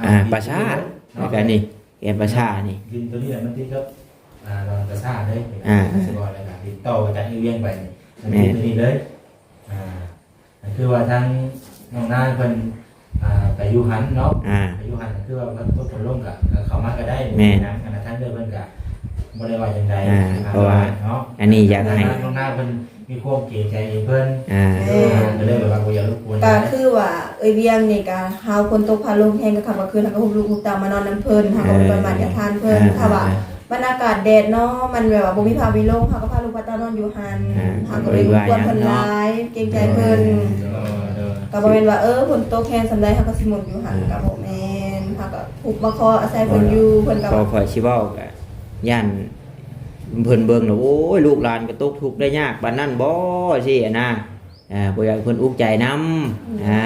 ອ່າ ອ່າ ປາຊາດ ເນາະ ແລ້ວກໍນີ້ ແກ່ນປາຊາດນີ້ ດິນຕົວນີ້ແຫຼະມັນຕິດກັບ ອ່າ ດອນປາຊາດເລີຍ ອ່າ ສະກອນ ແລ້ວກໍຕິດຕໍ່ມາຈາກເອື້ອຍວຽງໄປນີ້ ມັນຕິດຕົວນີ້ເລີຍ ອ່າ ກໍຄືວ່າທາງນ້ອງນາງເພິ່ນ ອ່າ ໄປຢູ່ຫັ້ນເນາະ ອ່າ ໄປຢູ່ຫັ້ນ ກໍຄືວ່າມັນຕົກລົງກໍ ກໍເຂົ້າມາກໍໄດ້ ແມ່ນ ນະ ອັນນັ້ນທາງເອື້ອຍເພິ່ນກໍບໍ່ໄດ້ວ່າຈັ່ງໃດ ອ່າ ອ່າ ເພາະວ່າ ເນາະ ອັນນີ້ຢາກໃຫ້ ນ້ອງນາງເພິ່ນ ມີຄວາມເກງໃຈໃຫ້ເພິ່ນ ອ່າ ກໍເລີຍແບບວ່າບໍ່ຢາກລົບກວນ ກໍຄືວ່າເອື້ອຍວຽງນີ້ກໍ ເຮົາຝົນຕົກຟ້າລົມແຮງ ກາງຄ່ຳກາງຄືນເຮົາກໍຮຸບລູກຮຸບເຕົ້າມານອນນຳເພິ່ນ ເຮົາກໍບໍ່ໄດ້ມາດຢາກທານເພິ່ນ ອ່າ ຖ້າວ່າ ອ່າ ມັນອາກາດແດດເນາະ ມັນແບບວ່າບໍ່ມີຟ້າມີລົມ ເຮົາກໍພາລູກພາເຕົ້ານອນຢູ່ຫັ້ນ ອ່າ ເຮົາກໍບໍ່ໄດ້ລົບກວນເພິ່ນຫຼາຍ ເກງໃຈເພິ່ນ ໂດຍ ໂດຍ ກໍບໍ່ແມ່ນວ່າ ເອີ ຝົນຕົກແຮງສ່ຳໃດເຮົາກໍຊິໝຸ່ນຢູ່ຫັ້ນ ອ່າ ກໍບໍ່ແມ່ນ ເຮົາກໍ ຜູ້ມາຂໍອາໄສເພິ່ນຢູ່ ເພິ່ນກໍ ກໍຂ້ອຍຊິເວົ້າກໍຢ້ານເພິ່ນເບິ່ງແລ້ວ ໂອ້ຍ ລູກຫຼານກໍຕົກທຸກໄດ້ຍາກປານນັ້ນບໍ່ ຊີ້ນະ ອ່າ ບໍ່ຢາກໃຫ້ເພິ່ນອຸກໃຈນຳ ອືມ ອ່າ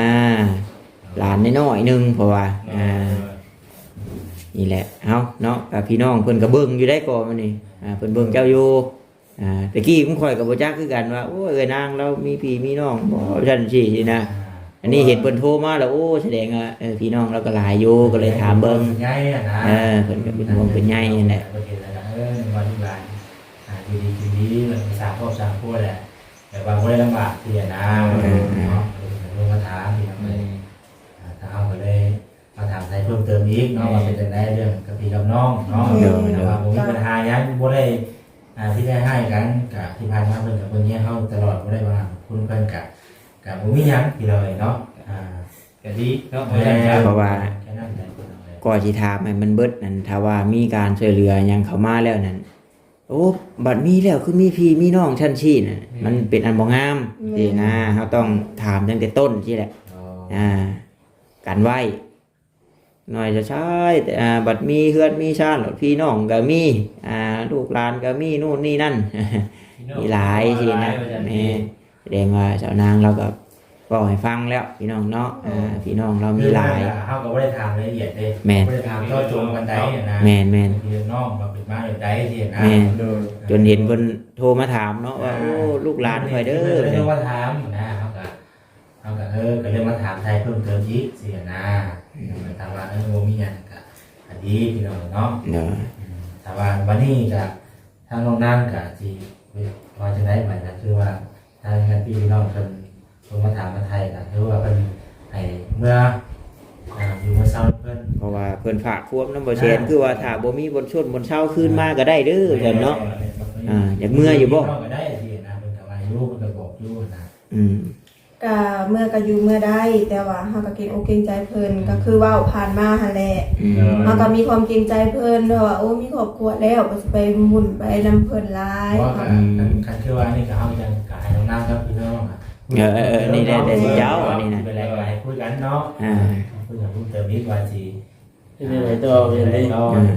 ຫຼານນ້ອຍໆໜຶ່ງ ເພາະວ່າ ອ່າ ນີ້ແຫຼະ ເຮົາເນາະ ກໍພີ່ນ້ອງເພິ່ນກໍເບິ່ງຢູ່ໄດ໋ ກໍມື້ນີ້ ອ່າ ເພິ່ນເບິ່ງເຈົ້າຢູ່ ອ່າ ແຕ່ກີ້ຂອງຂ້ອຍກໍບໍ່ຈັກຄືກັນວ່າ ໂອ້ຍ ເອື້ອຍນາງລາວມີພີ່ມີນ້ອງບໍ່ ຊັ້ນຊີ້ນະ ອ່າ ອັນນີ້ເຫັນເພິ່ນໂທມາແລ້ວ ໂອ້ ສະແດງວ່າ ເອີ ພີ່ນ້ອງລາວກໍຫຼາຍຢູ່ ກໍເລີຍຖາມເບິ່ງ ເອີ ເພິ່ນກໍເປັນຫ່ວງເປັນໃຍຫັ້ນແຫຼະ ເພິ່ນເຫັນແລ້ວກໍ ເອີ ວ່າລູກຫຼານ ອ່າ ຢູ່ດີກິນດີ ແລ້ວກໍສ້າງຄອບສ້າງຄົວແຫຼະ ແບບວ່າບໍ່ໄດ້ລຳບາກຊີ້ນະ ເອີ ເນາະ ເພິ່ນກໍລົງມາຖາມ ພີ່ນ້ອງເອີຍ ອ່າ ທາງເຮົາກໍເລີຍ ມາຖາມໄຖ່ເພີ່ມເຕີມອີກເນາະ ແມ່ນ ວ່າເປັນຈັ່ງໃດເລື່ອງກັບພີ່ກັບນ້ອງເນາະ ໂດຍ ແຕ່ວ່າບໍ່ມີບັນຫາຫຍັງ ບໍ່ໄດ້ ອ່າ ທີ່ໄດ້ຮ້າຍກັນ ກະທີ່ຜ່ານມາເພິ່ນກະເບິ່ງແຍງເຮົາຕະຫຼອດ ບໍ່ໄດ້ວ່າຄຸນເພິ່ນກະ ກະບໍ່ມີຫຍັງພີ່ນ້ອງເອີຍເນາະ ອ່າ ກະດີເນາະ ແມ່ນ ເພາະວ່າ ແຄ່ນັ້ນແຫຼະພີ່ນ້ອງເອີຍ ກໍຊິຖາມໃຫ້ມັນເບິດນັ້ນ ຖ້າວ່າມີການຊ່ວຍເຫຼືອຫຍັງເຂົ້າມາແລ້ວນັ້ນ ໂອ້ ບັດມີແລ້ວຄືມີພີ່ມີນ້ອງຊັ້ນຊີ້ນະ ແມ່ນ ມັນເປັນອັນບໍ່ງາມ ແມ່ນ ຊີ້ນະ ເຮົາຕ້ອງຖາມຕັ້ງແຕ່ຕົ້ນຊີ້ແຫຼະ ອໍ ອ່າ ກັນໄວ້ ໜ້ອຍຈະຊາຍ ແຕ່ ອ່າ ບັດມີເຮືອນມີຊານ ພີ່ນ້ອງກໍມີ ອ່າ ລູກຫຼານກໍມີ ໂນ່ນນີ້ນັ້ນ ພີ່ນ້ອງ ມີຫຼາຍຊີ້ນະ ຫຼາຍວ່າຊັ້ນ ແມ່ນ ສະແດງວ່າສາວນາງລາວກໍເວົ້າໃຫ້ຟັງແລ້ວ ພີ່ນ້ອງເນາະ ໂດຍ ອ່າ ພີ່ນ້ອງລາວມີຫຼາຍ ຄືເຮົາກໍບໍ່ໄດ້ຖາມລາຍລະອຽດເດ້ ແມ່ນ ບໍ່ໄດ້ຖາມເຈາະຈົງປານໃດຫັ້ນນະ ແມ່ນໆ ພີ່ນ້ອງວ່າເປັນມາແບບໃດຊີ້ນະ ແມ່ນ ໂດຍ ຈົນເຫັນເພິ່ນໂທມາຖາມເນາະວ່າ ອ່າ ໂອ້ ລູກຫຼານຂ້ອຍເດີ ເພິ່ນກໍເລີຍໂທມາຖາມນະ ເຮົາກໍ ເຮົາກໍ ເອີ ກໍເລີຍມາຖາມໄຖ່ເພີ່ມເຕີມອີກຊີ້ນະ ອືມ ຖ້າວ່າ ເອີ ບໍ່ມີຫຍັງກໍ ກໍດີພີ່ນ້ອງເນາະ ໂດຍ ອືມ ຖ້າວ່າບັດນີ້ກໍ ທາງນ້ອງນາງກໍຊິວ່າຈັ່ງໃດບັດນີ້ ຄືວ່າທາງຍາດພີ່ນ້ອງເພິ່ນ ເພິ່ນມາຖາມມາໄຖ່ກໍຄືວ່າເພິ່ນໃຫ້ເມືອ ອ່າ ຢູ່ເມືອເຊົາເພິ່ນ ເພາະວ່າເພິ່ນຝາກຄວາມນຳບໍ່ແຊນ ອ່າ ຄືວ່າຖ້າບໍ່ມີບ່ອນຊົນບ່ອນເຊົາຄືນມາກໍໄດ້ເດີ ອ່າ ຊັ້ນເນາະ ແມ່ນໆ ອ່າ ຢາກເມືອຢູ່ບໍ່ ພີ່ນ້ອງກໍໄດ້ຊີ້ນະ ເພິ່ນກໍວ່າຢູ່ ເພິ່ນກໍບອກຢູ່ນະ ອືມ ກະເມືອກະຢູ່ເມືອໄດ້ ແຕ່ວ່າເຮົາກະເກງອົກເກງໃຈເພິ່ນ ອືມ ກະຄືເວົ້າຜ່ານມາຫັ້ນແຫຼະ ອືມ ເຮົາກະມີຄວາມເກງໃຈເພິ່ນ ເພາະວ່າ ໂອ້ ມີຄອບຄົວແລ້ວ ກະຊິໄປຫຍຸ້ງໄປນຳເພິ່ນຫຼາຍ ເພາະວ່າ ອືມ ຄັນ ຄັນຄືວ່ານີ້ກະເຮົາຈັ່ງກະໃຫ້ນ້ອງນາງກັບພີ່ນ້ອງ ເອີ ເອີ ເອີ ນີ້ແຫຼະ ແຕ່ເຈົ້າອັນນີ້ນະ ເປັນແຫຼະກະໃຫ້ຄຸຍກັນເນາະ ອ່າ ຄຸຍກັນເພີ່ມເຕີມອີກວ່າຊິ ເຮັດຈັ່ງໃດຕໍ່ ເຮັດຈັ່ງໃດຕໍ່ ອືມ ນະ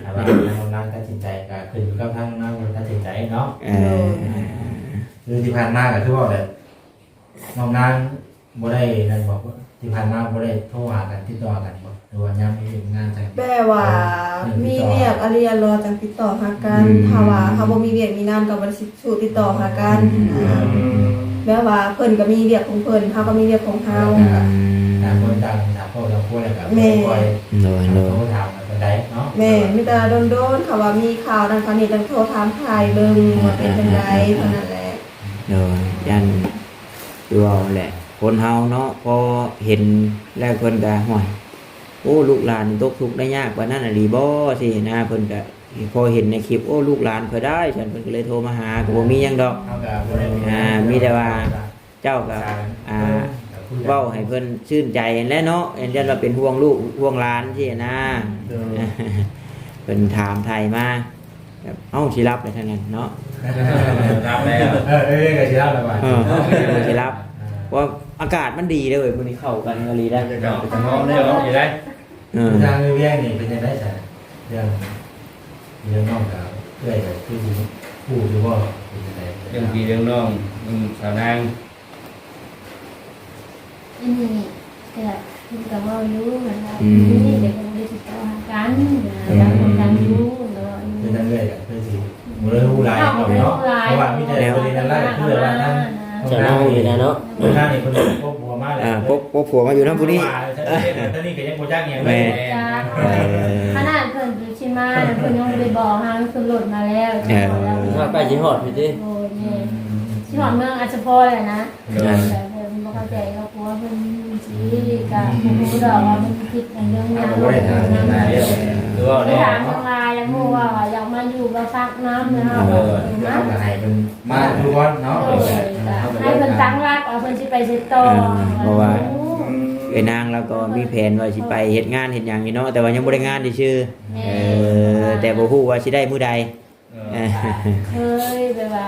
ຖ້າວ່າທາງນ້ອງນາງຕັດສິນໃຈກໍຂຶ້ນຢູ່ກັບທາງນ້ອງນາງຕັດສິນໃຈເນາະ ເອີ ໂດຍ ຄືທີ່ຜ່ານມາກໍຄືວ່າແບບ ນ້ອງນາງບໍ່ໄດ້ນັ້ນບໍ ທີ່ຜ່ານມາບໍ່ໄດ້ໂທຫາກັນ ຕິດຕໍ່ຫາກັນບໍ ຫຼືວ່າຍາມມີວຽກງານຈັ່ງ ແບບວ່າ ເອີ ມີວຽກອະລິອະລໍຈັ່ງຕິດຕໍ່ຫາກັນ ອືມ ຖ້າວ່າເຮົາບໍ່ມີວຽກມີງານກໍບໍ່ໄດ້ ສູ້ຕິດຕໍ່ຫາກັນ ອືມ ອ່າ ແບບວ່າເພິ່ນກໍມີວຽກຂອງເພິ່ນ ເຮົາກໍມີວຽກຂອງເຮົາ ແລ້ວກໍຕ່າງຄົນຕ່າງຫາຄອບຫາຄົວ ແລ້ວກໍ ແມ່ນ ບໍ່ຄ່ອຍ ໂດຍ ໂດຍ ໂທຖາມກັນປານໃດເນາະ ແມ່ນ ມີແຕ່ດົນໆ ຖ້າວ່າມີຂ່າວນັ້ນຂ່າວນີ້ ຈັ່ງໂທຖາມຖ່າຍເບິ່ງ ອ່າ ວ່າເປັນຈັ່ງໃດ ອ່າ ເທົ່ານັ້ນແຫຼະ ໂດຍ ຢ້ານ ຄືເວົ້າແຫຼະ ຄົນເຮົາເນາະ ພໍເຫັນແລ້ວເພິ່ນກໍ ຫ້ວຍ ໂອ້ ລູກຫຼານຕົກທຸກໄດ້ຍາກປານນັ້ນອີ່ຫຼີບໍ ຊີ້ນະ ເພິ່ນກໍ ພໍເຫັນໃນຄລິບ ໂອ້ ລູກຫຼານຂ້ອຍໄດ້ ຊັ້ນເພິ່ນກໍເລີຍໂທມາຫາ ກໍບໍ່ມີຫຍັງດອກ ເຮົາກໍບໍ່ໄດ້ ອ່າ ມີແຕ່ວ່າເຈົ້າກໍ ອ່າ ເວົ້າໃຫ້ເພິ່ນຊື່ນໃຈຫັ້ນແຫຼະເນາະ ຢ້ານວ່າເປັນຫ່ວງລູກຫ່ວງຫຼານຊີ້ນະ ໂດຍ ເພິ່ນຖາມໄຖ່ມາ ແບບ ເອົ້າ ຊິຫຼັບແລ້ວທາງນັ້ນເນາະ ຮັບແລ້ວ ເອີ ເອີ ກໍຊິຮັບແລ້ວວ່າ ເອີ ກໍຊິຮັບ ເພາະວ່າອາກາດມັນດີເດ້ເວີຍ ມື້ນີ້ເຂົ້າກັນອີ່ຫຼີໄດ໋ ເນາະ ເປັນຕານອນເດ້ເນາະ ຢູ່ໄດ໋ ເອີ ທາງເອື້ອຍວຽງນີ້ເປັນຈັ່ງໃດຊະ? ເລື່ອງ ເລື່ອງນ້ອງກໍເອື້ອຍກໍຄືຊິຮູ້ຢູ່ບໍ່ ເປັນຈັ່ງໃດ ເລື່ອງພີ່ເລື່ອງນ້ອງ ອືມ ສາວນາງ ອັນນີ້ ກະເພິ່ນກະເວົ້າຢູ່ຫັ້ນລະ ອືມ ນີ້ແຕ່ກໍບໍ່ໄດ້ຕິດຕໍ່ຫາກັນ ອືມ ຕ່າງຄົນຕ່າງຢູ່ ແຕ່ວ່າ ເປັນຈັ່ງໃດກໍຄືຊິບໍ່ໄດ້ຮູ້ຫຼາຍເນາະ ເພາະວ່າມີແຕ່ປະເດັນນັ້ນລະ ຄືແບບວ່າທາງ ເຈົ້ານາງນີ້ນະເນາະ ທາງນີ້ເພິ່ນພົບຜົວມາແລ້ວ ອ່າ ພົບ ພົບຜົວມາຢູ່ນຳຜູ້ນີ້ ທາງນີ້ກໍຍັງບໍ່ຈັກຫຍັງເລີຍ ແມ່ນ ເອີ ຂະໜາດເພິ່ນຊິມາ ເພິ່ນຍັງບໍ່ໄດ້ບອກເຮົາ ຂຶ້ນລົດມາແລ້ວ ເອີ ເຮົາໃກ້ຊິຮອດພີ້ຕິ ໂດຍ ແມ່ນ ຊິຮອດເມືອງອັດສະພອນແລ້ວນະ ໂດຍ ແຕ່ເພິ່ນບໍ່ເຂົ້າໃຈ ກໍກົວເພິ່ນຊິກະບໍ່ຮູ້ດອກວ່າເພິ່ນຄິດໃນເລື່ອງຫຍັງ ເຮົາກໍບໍ່ໄດ້ຖາມນະ ຄືວ່າໄດ້ຖາມທາງລາຍ ແລ້ວໝູ່ວ່າຢາກມາຢູ່ມາພັກນຳນະ ເອີ ເຮົາກໍໃຫ້ເພິ່ນມາຢູ່ກ່ອນເນາະ ໂດຍ ກໍໃຫ້ເພິ່ນຕັ້ງຫຼັກວ່າເພິ່ນຊິໄປໃສຕໍ່ ເອີ ເພາະວ່າ ອືມ ເອື້ອຍນາງລາວກໍມີແຜນວ່າຊິໄປເຮັດງານເຮັດຫຍັງຢູ່ເນາະ ແຕ່ວ່າຍັງບໍ່ໄດ້ງານຊື່ໆ ແມ່ນ ເອີ ແຕ່ບໍ່ຮູ້ວ່າຊິໄດ້ມື້ໃດ ເອີ ເຄີຍແບບວ່າ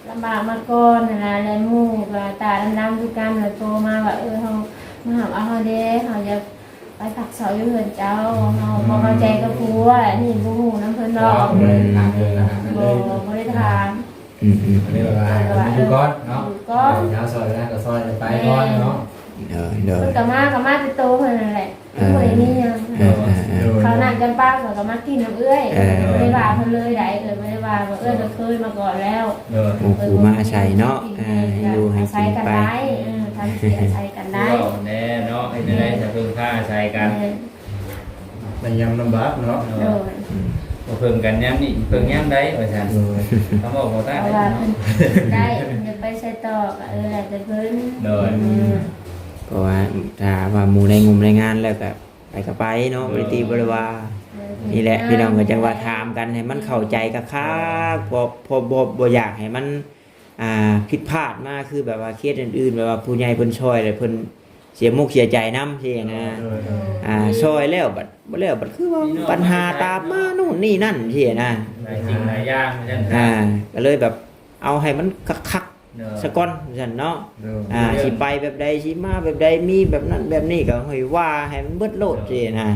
ລຳບາກມາກ່ອນຫັ້ນນະ ແລະໝູ່ກໍຕາດຳໆຄືກັນ ແລ້ວໂທມາວ່າ ເອີ ເຮົາມາຮັບເອົາເຮົາແດ່ ເຮົາຢາກໄປພັກເຊົາຢູ່ເຮືອນເຈົ້າ ເຮົາບໍ່ເຂົ້າໃຈກັບຜົວ ອັນນີ້ບໍ່ຮູ້ນຳເພິ່ນດອກ ບໍ່ໄດ້ຖາມເພິ່ນນະ ບໍ່ ບໍ່ໄດ້ຖາມ ອືມໆ ກໍເລີຍວ່າໃຫ້ເພິ່ນຢູ່ກ່ອນເນາະ ຢູ່ກ່ອນ ເອີ ຢາກຊ່ອຍເວລາກໍຊ່ອຍໄປກ່ອນເນາະ ແມ່ນ ເອີ ໂດຍ ເພິ່ນກໍມາ ກໍມາແຕ່ໂຕເພິ່ນນັ້ນແຫຼະ ເອີ ບໍ່ໄດ້ມີຫຍັງ ເອີ ເອີ ເອີ ເຂົານັດກັນປາເຂົາກໍມາກິນນຳເອື້ອຍ ເອີ ບໍ່ໄດ້ວ່າເພິ່ນເລີຍໃດ ເອື້ອຍບໍ່ໄດ້ວ່າ ເອື້ອຍກໍເຄີຍມາກ່ອນແລ້ວ ໂດຍ ໂອ້ ຜູ້ມາອາໄສເນາະ ເອີ ຢູ່ໃຫ້ກິນໄປ ອາໄສກັນໄດ້ ເອີ ທຳຊິອາໄສກັນໄດ້ ເວົ້າແນ່ເນາະ ເຮັດແນວໃດຈະເພິ່ງພາອາໄສກັນ ແມ່ນ ໃນຍາມລຳບາກເນາະ ໂດຍ ອືມ ບໍ່ເພິ່ງກັນຍາມນີ້ ເພິ່ງຍາມໃດວ່າຊັ້ນ ໂດຍ ຄຳເວົ້າບໍ່ຕາຍ ເພາະວ່າເນາະ ເພິ່ນໄດ້ ເພິ່ນຈະໄປໃສຕໍ່ກໍ ເອີ ແລ້ວແຕ່ເພິ່ນ ໂດຍ ອືມ ເພາະວ່າຖ້າວ່າໝູ່ໄດ້ງົມໄດ້ງານແລ້ວກໍ ໄປກໍໄປເນາະ ເອີ ບໍ່ໄດ້ຕິບໍ່ໄດ້ວ່າ ເອີ ນີ້ແຫຼະ ພີ່ນ້ອງກໍຈັ່ງວ່າຖາມກັນໃຫ້ມັນເຂົ້າໃຈຄັກໆ ເພາະ ເພາະບໍ່ ບໍ່ຢາກໃຫ້ມັນ ອ່າ ຜິດພາດມາ ຄືແບບວ່າເຄສອື່ນໆ ແບບວ່າຜູ້ໃຫຍ່ເພິ່ນຊ່ອຍແລ້ວເພິ່ນເສຍມຸກເສຍໃຈນຳຊີ້ນະ ເອີ ເອີ ອ່າ ຊ່ອຍແລ້ວບັດບໍ່ແລ້ວບັດຄືວ່າ ພີ່ນ້ອງ ບັນຫາຕາມມາໂນ່ນນີ້ນັ້ນຊີ້ນະ ຫຼາຍສິ່ງຫຼາຍຢ່າງວ່າຊັ້ນ ອ່າ ກໍເລີຍແບບເອົາໃຫ້ມັນຄັກໆ ເອີ ສາກ່ອນວ່າຊັ້ນເນາະ ເອີ ອ່າ ເລື່ອງ ຊິໄປແບບໃດ ຊິມາແບບໃດ ມີແບບນັ້ນແບບນີ້ ກໍໃຫ້ວ່າໃຫ້ມັນເບິດໂລດຊີ້ນະ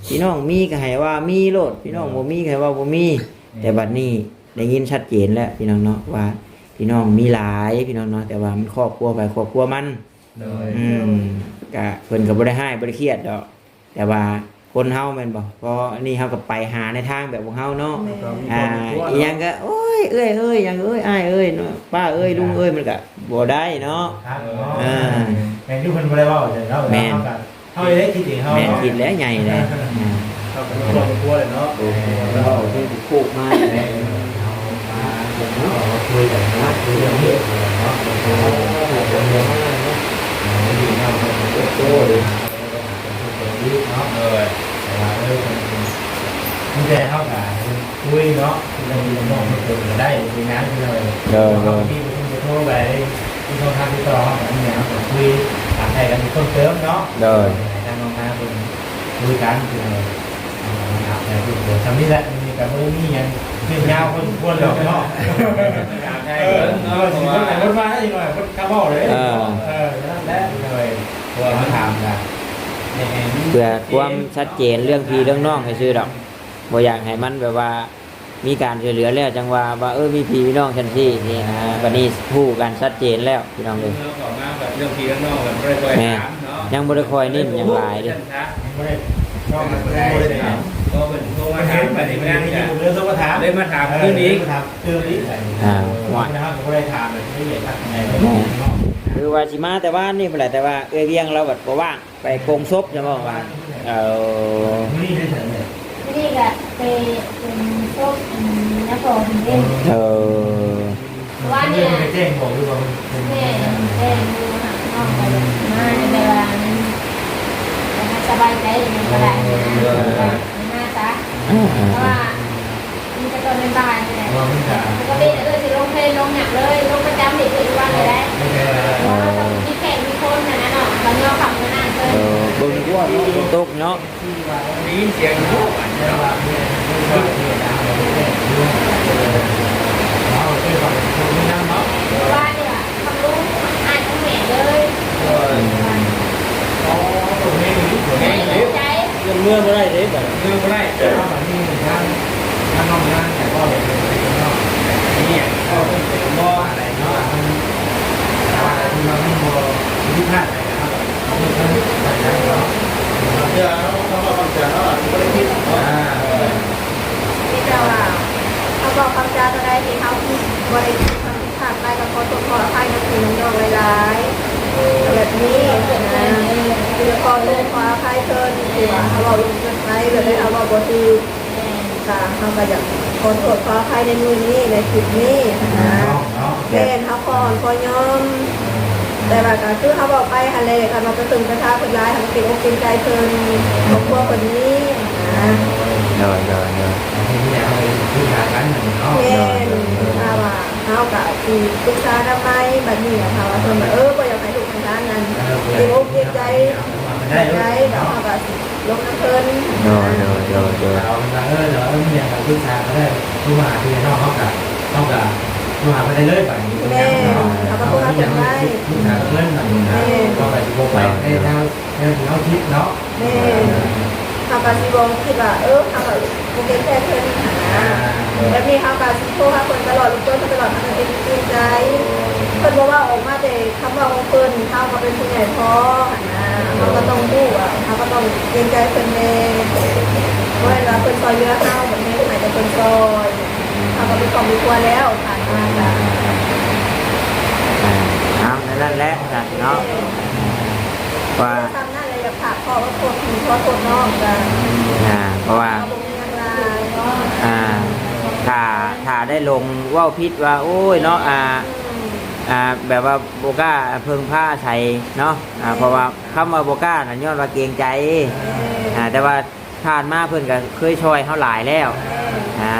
ພີ່ນ້ອງມີກໍໃຫ້ວ່າມີໂລດ ພີ່ນ້ອງ ເອີ ບໍ່ມີກໍໃຫ້ວ່າບໍ່ມີ ແມ່ນ ແຕ່ບັດນີ້ໄດ້ຍິນຊັດເຈນແລ້ວພີ່ນ້ອງເນາະ ວ່າພີ່ນ້ອງມີຫຼາຍພີ່ນ້ອງເນາະ ແຕ່ວ່າມັນຄອບຄົວໃຜຄອບຄົວມັນ ໂດຍ ອືມ ກະເພິ່ນກໍບໍ່ໄດ້ຮ້າຍບໍ່ໄດ້ຄຽດດອກ ແຕ່ວ່າຄົນເຮົາແມ່ນບໍ່ ເພາະອັນນີ້ເຮົາກໍໄປຫາໃນທາງແບບຂອງເຮົາເນາະ ແມ່ນ ອ່າ ອີ່ຫຍັງກໍ ໂອ້ຍ ເອື້ອຍເອີຍ ຫຍັງເອີຍ ອ້າຍເອີຍເນາະ ປ້າເອີຍ ລຸງເອີຍ ມັນກໍບໍ່ໄດ້ເນາະ ຄັກເນາະ ອ່າ ແມ່ນຢູ່ ເພິ່ນບໍ່ໄດ້ເວົ້າຈັ່ງເນາະ ແມ່ນ ເຮົາກໍ ເຮົາໄດ້ຄິດເອງເຮົາ ແມ່ນ ເນາະ ຄິດແລ້ວໃຫຍ່ເດ້ ອ່າ ເຮົາກໍມີຄອບມີຄົວແລ້ວເນາະ ໂອ້ ເວົ້າເຖິງໂຄກມາແລ້ວ ເຮົາມາ ເຮົາມາຄຸຍກັນເນາະ ຄຸຍເລື່ອງນີ້ເນາະ ເລື່ອງນີ້ເນາະ ໂດຍ ເອີ ແຕ່ວ່າ ເອີ ມີແຕ່ເຮົາກໍ ຄຸຍເນາະ ເລື່ອງພີ່ນ້ອງເພິ່ນກໍໄດ້ ເປັນຫຍັງພີ່ນ້ອງເອີຍ ໂດຍ ເຮົາກໍມີເບີໂທໄວ້ ມີຊ່ອງທາງຕິດຕໍ່ ເຮົາກໍມີຫຍັງເຮົາກໍຄຸຍ ຖາມໄຖ່ກັນເພີ່ມເຕີມເນາະ ໂດຍ ໃຫ້ທາງນ້ອງນາເພິ່ນຄຸຍກັນພີ່ນ້ອງເອີຍ ເຮົາກໍມາຖາມໄຖ່ເພີ່ມເຕີມ ຊ່ຳນີ້ແຫຼະ ມື້ນີ້ກໍບໍ່ໄດ້ມີຫຍັງຍືດຍາວພໍສົມຄວນດອກເນາະ ຖາມໄຖ່ເບິ່ງເນາະ ເອີ ຊິເບິ່ງໄປເບິ່ງມາອີກໜ້ອຍ ເພິ່ນກໍເວົ້າເດ້ ເອີ ເອີ ນັ້ນແຫຼະ ໂດຍ ເພື່ອມາຖາມກັນ ເພື່ອຄວາມຊັດເຈນເລື່ອງພີ່ເລື່ອງນ້ອງຊື່ໆດອກ ບໍ່ຢາກໃຫ້ມັນແບບວ່າ ມີການຊ່ວຍເຫຼືອແລ້ວ ຈັ່ງວ່າ ວ່າ ເອີ ມີພີ່ມີນ້ອງຊັ້ນຊີ້ນີ້ນະ ບັດນີ້ຮູ້ກັນຊັດເຈນແລ້ວພີ່ນ້ອງເອີຍ ເຮົາເຂົ້າມາແບບເລື່ອງພີ່ເລື່ອງນ້ອງແບບບໍ່ໄດ້ຄ່ອຍ ແມ່ນ ຖາມເນາະ ຍັງບໍ່ໄດ້ຄ່ອຍເນັ້ນຫຍັງຫຼາຍເດ້ ຍັງບໍ່ໄດ້ ນ້ອງກໍບໍ່ໄດ້ ບໍ່ໄດ້ຖາມ ເພາະເພິ່ນໂທມາຖາມ ບັດນີ້ມັນຍັງ ເລີຍໂທມາຖາມ ເລີຍມາຖາມຄືນອີກ ເລີຍມາຖາມຄືນອີກ ອ່າ ວ່າ ເຮົາກໍບໍ່ໄດ້ຖາມແບບລະອຽດຄັກປານໃດເນາະ ຄືວ່າຊິມາແຕ່ວານນີ້ພຸ້ນແຫຼະ ແຕ່ວ່າເອື້ອຍວຽງລາວບັດບໍ່ວ່າງ ໄປໂກງສົບຊັ້ນບໍ່ວ່າ ເອີ ມື້ນີ້ໄປໃສແມ່? ມື້ນີ້ກະໄປໂກງສົບ ອັນ ຍາພໍ່ເພິ່ນເດ້ ເອີ ເພາະວ່ານີ້ ເພິ່ນໄປແຈ້ງບອກຢູ່ວ່າເພິ່ນ ແມ່ນ ແຈ້ງຢູ່ ຫານ້ອງໄປມາ ແຕ່ວ່າມັນ ມັນສະບາຍໃຈອີ່ຫຍັງກໍໄດ້ ເອີ ມາຊະ ເອີ ເອີ ເພາະວ່າ ມີແຕ່ຕອນບ່າຍໆນີ້ແຫຼະ ເພາະວ່າມັນກະ ປົກກະຕິເອື້ອຍຊິລົງເພຈລົງຫຍັງເລີຍ ລົງປະຈຳນີ້ຄືຢູ່ບ້ານກໍໄດ້ ເພາະວ່າເຮົາຕ້ອງມີແຂກມີຄົນຫັ້ນນະເນາະ ບາງເທື່ອຄ່ຳກໍໜ້າເກີນ ເອີ ເບິ່ງຕົວເນາະ ຝົນຕົກເນາະ ໄດ້ຍິນສຽງຢູ່ບໍ່ບາດນີ້ເນາະ ເຮົາກໍ ບໍ່ມີນຳເນາະ ວ່ານີ້ລະ ທາງລຸງ ທາງອ້າຍ ທາງແມ່ເລີຍ ໂດຍ ເອົາ ໂຕແຮງອີ່ຫຼີ ໂຕແຮງອີ່ຫຼີ ໃຈ ຍັງເມືອບໍ່ໄດ້ເດ້ ບາດນີ້ ເມືອບໍ່ໄດ້ ເອົາ ບາດນີ້ທາງ ທາງນ້ອງນາງ ຢາກເວົ້າຫຍັງເປັນເນາະ ມີຫຍັງເວົ້າເພີ່ມເຕີມບໍ່ ອັນໃດເນາະ ມັນ ວ່າທີ່ວ່າມັນບໍ່ຜິດພາດໃດ ເຮົາກໍເອົາເພິ່ນເປັນບັນຫາເນາະ ບາງເທື່ອເຮົາ ເຮົາເວົ້າບາງເທື່ອເຮົາອາດຈະບໍ່ໄດ້ຜິດເນາະ ອ່າ ມີແຕ່ວ່າເຮົາເວົ້າຄຳຈາຕົວໃດທີ່ເຮົາຜິດ ບໍ່ໄດ້ ຄວາມຜິດພາດຫຼາຍກໍຂໍໂທດຂໍອະໄພນຳພີ່ນຳນ້ອງຫຼາຍໆ ແບບນີ້ນະ ຄືຂໍໂທດຂໍອະໄພເພິ່ນທີ່ວ່າເຮົາເວົ້າລົງເກີນໄປ ແບບໃດເຮົາເວົ້າບໍ່ຖືກ ກໍເຮົາກໍຢາກຂໍໂທດຂໍອະໄພໃນມື້ນີ້ ໃນຄລິບນີ້ນະ ແມ່ນ ເຮົາຂໍອ່ອນຂໍຍອມ ແຕ່ວ່າກໍຄືເຮົາເວົ້າໄປຫັ້ນແຫຼະ ຄັນວ່າໄປເບິ່ງໄປຖາມເພິ່ນຫຼາຍ ເຮົາກໍເກງອົກເກງໃຈເພິ່ນ ຄອບຄົວເພິ່ນນີ້ນະ ໂດຍ ໂດຍ ໂດຍ ເຮົາເປັນເມຍ ເຮົາກໍເປັນຜູ້ຫາກັນເນາະ ແມ່ນ ໂດຍ ໂດຍ ຖ້າວ່າ ເຮົາກະຊິປຶກສານຳໃໝ ບັດນີ້ນະ ຖ້າວ່າເພິ່ນ ເອີ ບໍ່ຢາກໃຫ້ລູກໃຫ້ຫຼານນັ້ນ ເອີ ເກງອົກເກງໃຈ ເອີ ເຂົາກໍຊິລົງນຳເພິ່ນ ໂດຍ ໂດຍ ໂດຍ ໂດຍ ເອົາເວລາ ເອີ ເອີ ມີຫຍັງກໍປຶກສາກັນໄດ້ ໂທມາຫາພີ່ນ້ອງເຮົາກະ ເຮົາກະໂທຫາເພິ່ນໄດ້ເລີຍ ບັດນີ້ ແມ່ນ ເຮົາກໍໂທຫາເພິ່ນໄດ້ ປຶກສາກັບເພິ່ນ ບັດນີ້ນະ ແມ່ນ ເຮົາກໍຊິບໍ່ໄປໃນທາງ ແນວທີ່ເຮົາຄິດເນາະ ແມ່ນ ເຮົາກໍຊິບໍ່ຄິດວ່າ ເອີ ເຮົາກໍບໍ່ເປັນແຟນເພິ່ນຫັ້ນນະ ອ່າ ແບບນີ້ເຮົາກໍຊິໂທຫາເພິ່ນຕະຫຼອດ ລົບກວນເພິ່ນຕະຫຼອດ ເຮົາກໍເປັນເກງໃຈ ເພິ່ນບໍ່ເວົ້າອອກມາແຕ່ຄຳເວົ້າຂອງເພິ່ນ ເຮົາກໍເປັນຜູ້ໃຫຍ່ພໍຫັ້ນນະ ເຮົາກໍຕ້ອງຮູ້ວ່າ ເຮົາກໍຕ້ອງເກງໃຈເພິ່ນແດ່ ບໍ່ແມ່ນວ່າເພິ່ນຊ່ອຍເຫຼືອເຮົາ ແບບນີ້ໃຫ້ແຕ່ເພິ່ນຊ່ອຍ ເຮົາກໍມີຄອບມີຄົວແລ້ວ ຜ່ານມາກໍ ອ່າ ເອົາ ແນວນັ້ນແຫຼະ ເນາະ ວ່າ ສ່ຳນັ້ນແຫຼະ ຢາກຝາກຂໍໂທດພີ່ ຂໍໂທດນ້ອງ ກໍ ອ່າ ເພາະວ່າ ເຮົາບໍ່ມີຫຍັງຫຼາຍເນາະ ອ່າ ຖ້າ ຖ້າໄດ້ຫຼົງເວົ້າຜິດວ່າ ໂອ້ຍ ເນາະ ອ່າ ອ່າ ແບບວ່າບໍ່ກ້າເພິ່ງພາອາໄສເນາະ ອ່າ ເພາະວ່າຄຳວ່າບໍ່ກ້ານັ້ນ ຍ້ອນວ່າເກງໃຈ ອ່າ ແຕ່ວ່າ ຜ່ານມາເພິ່ນກໍເຄີຍຊ່ອຍເຮົາຫຼາຍແລ້ວ ອ່າ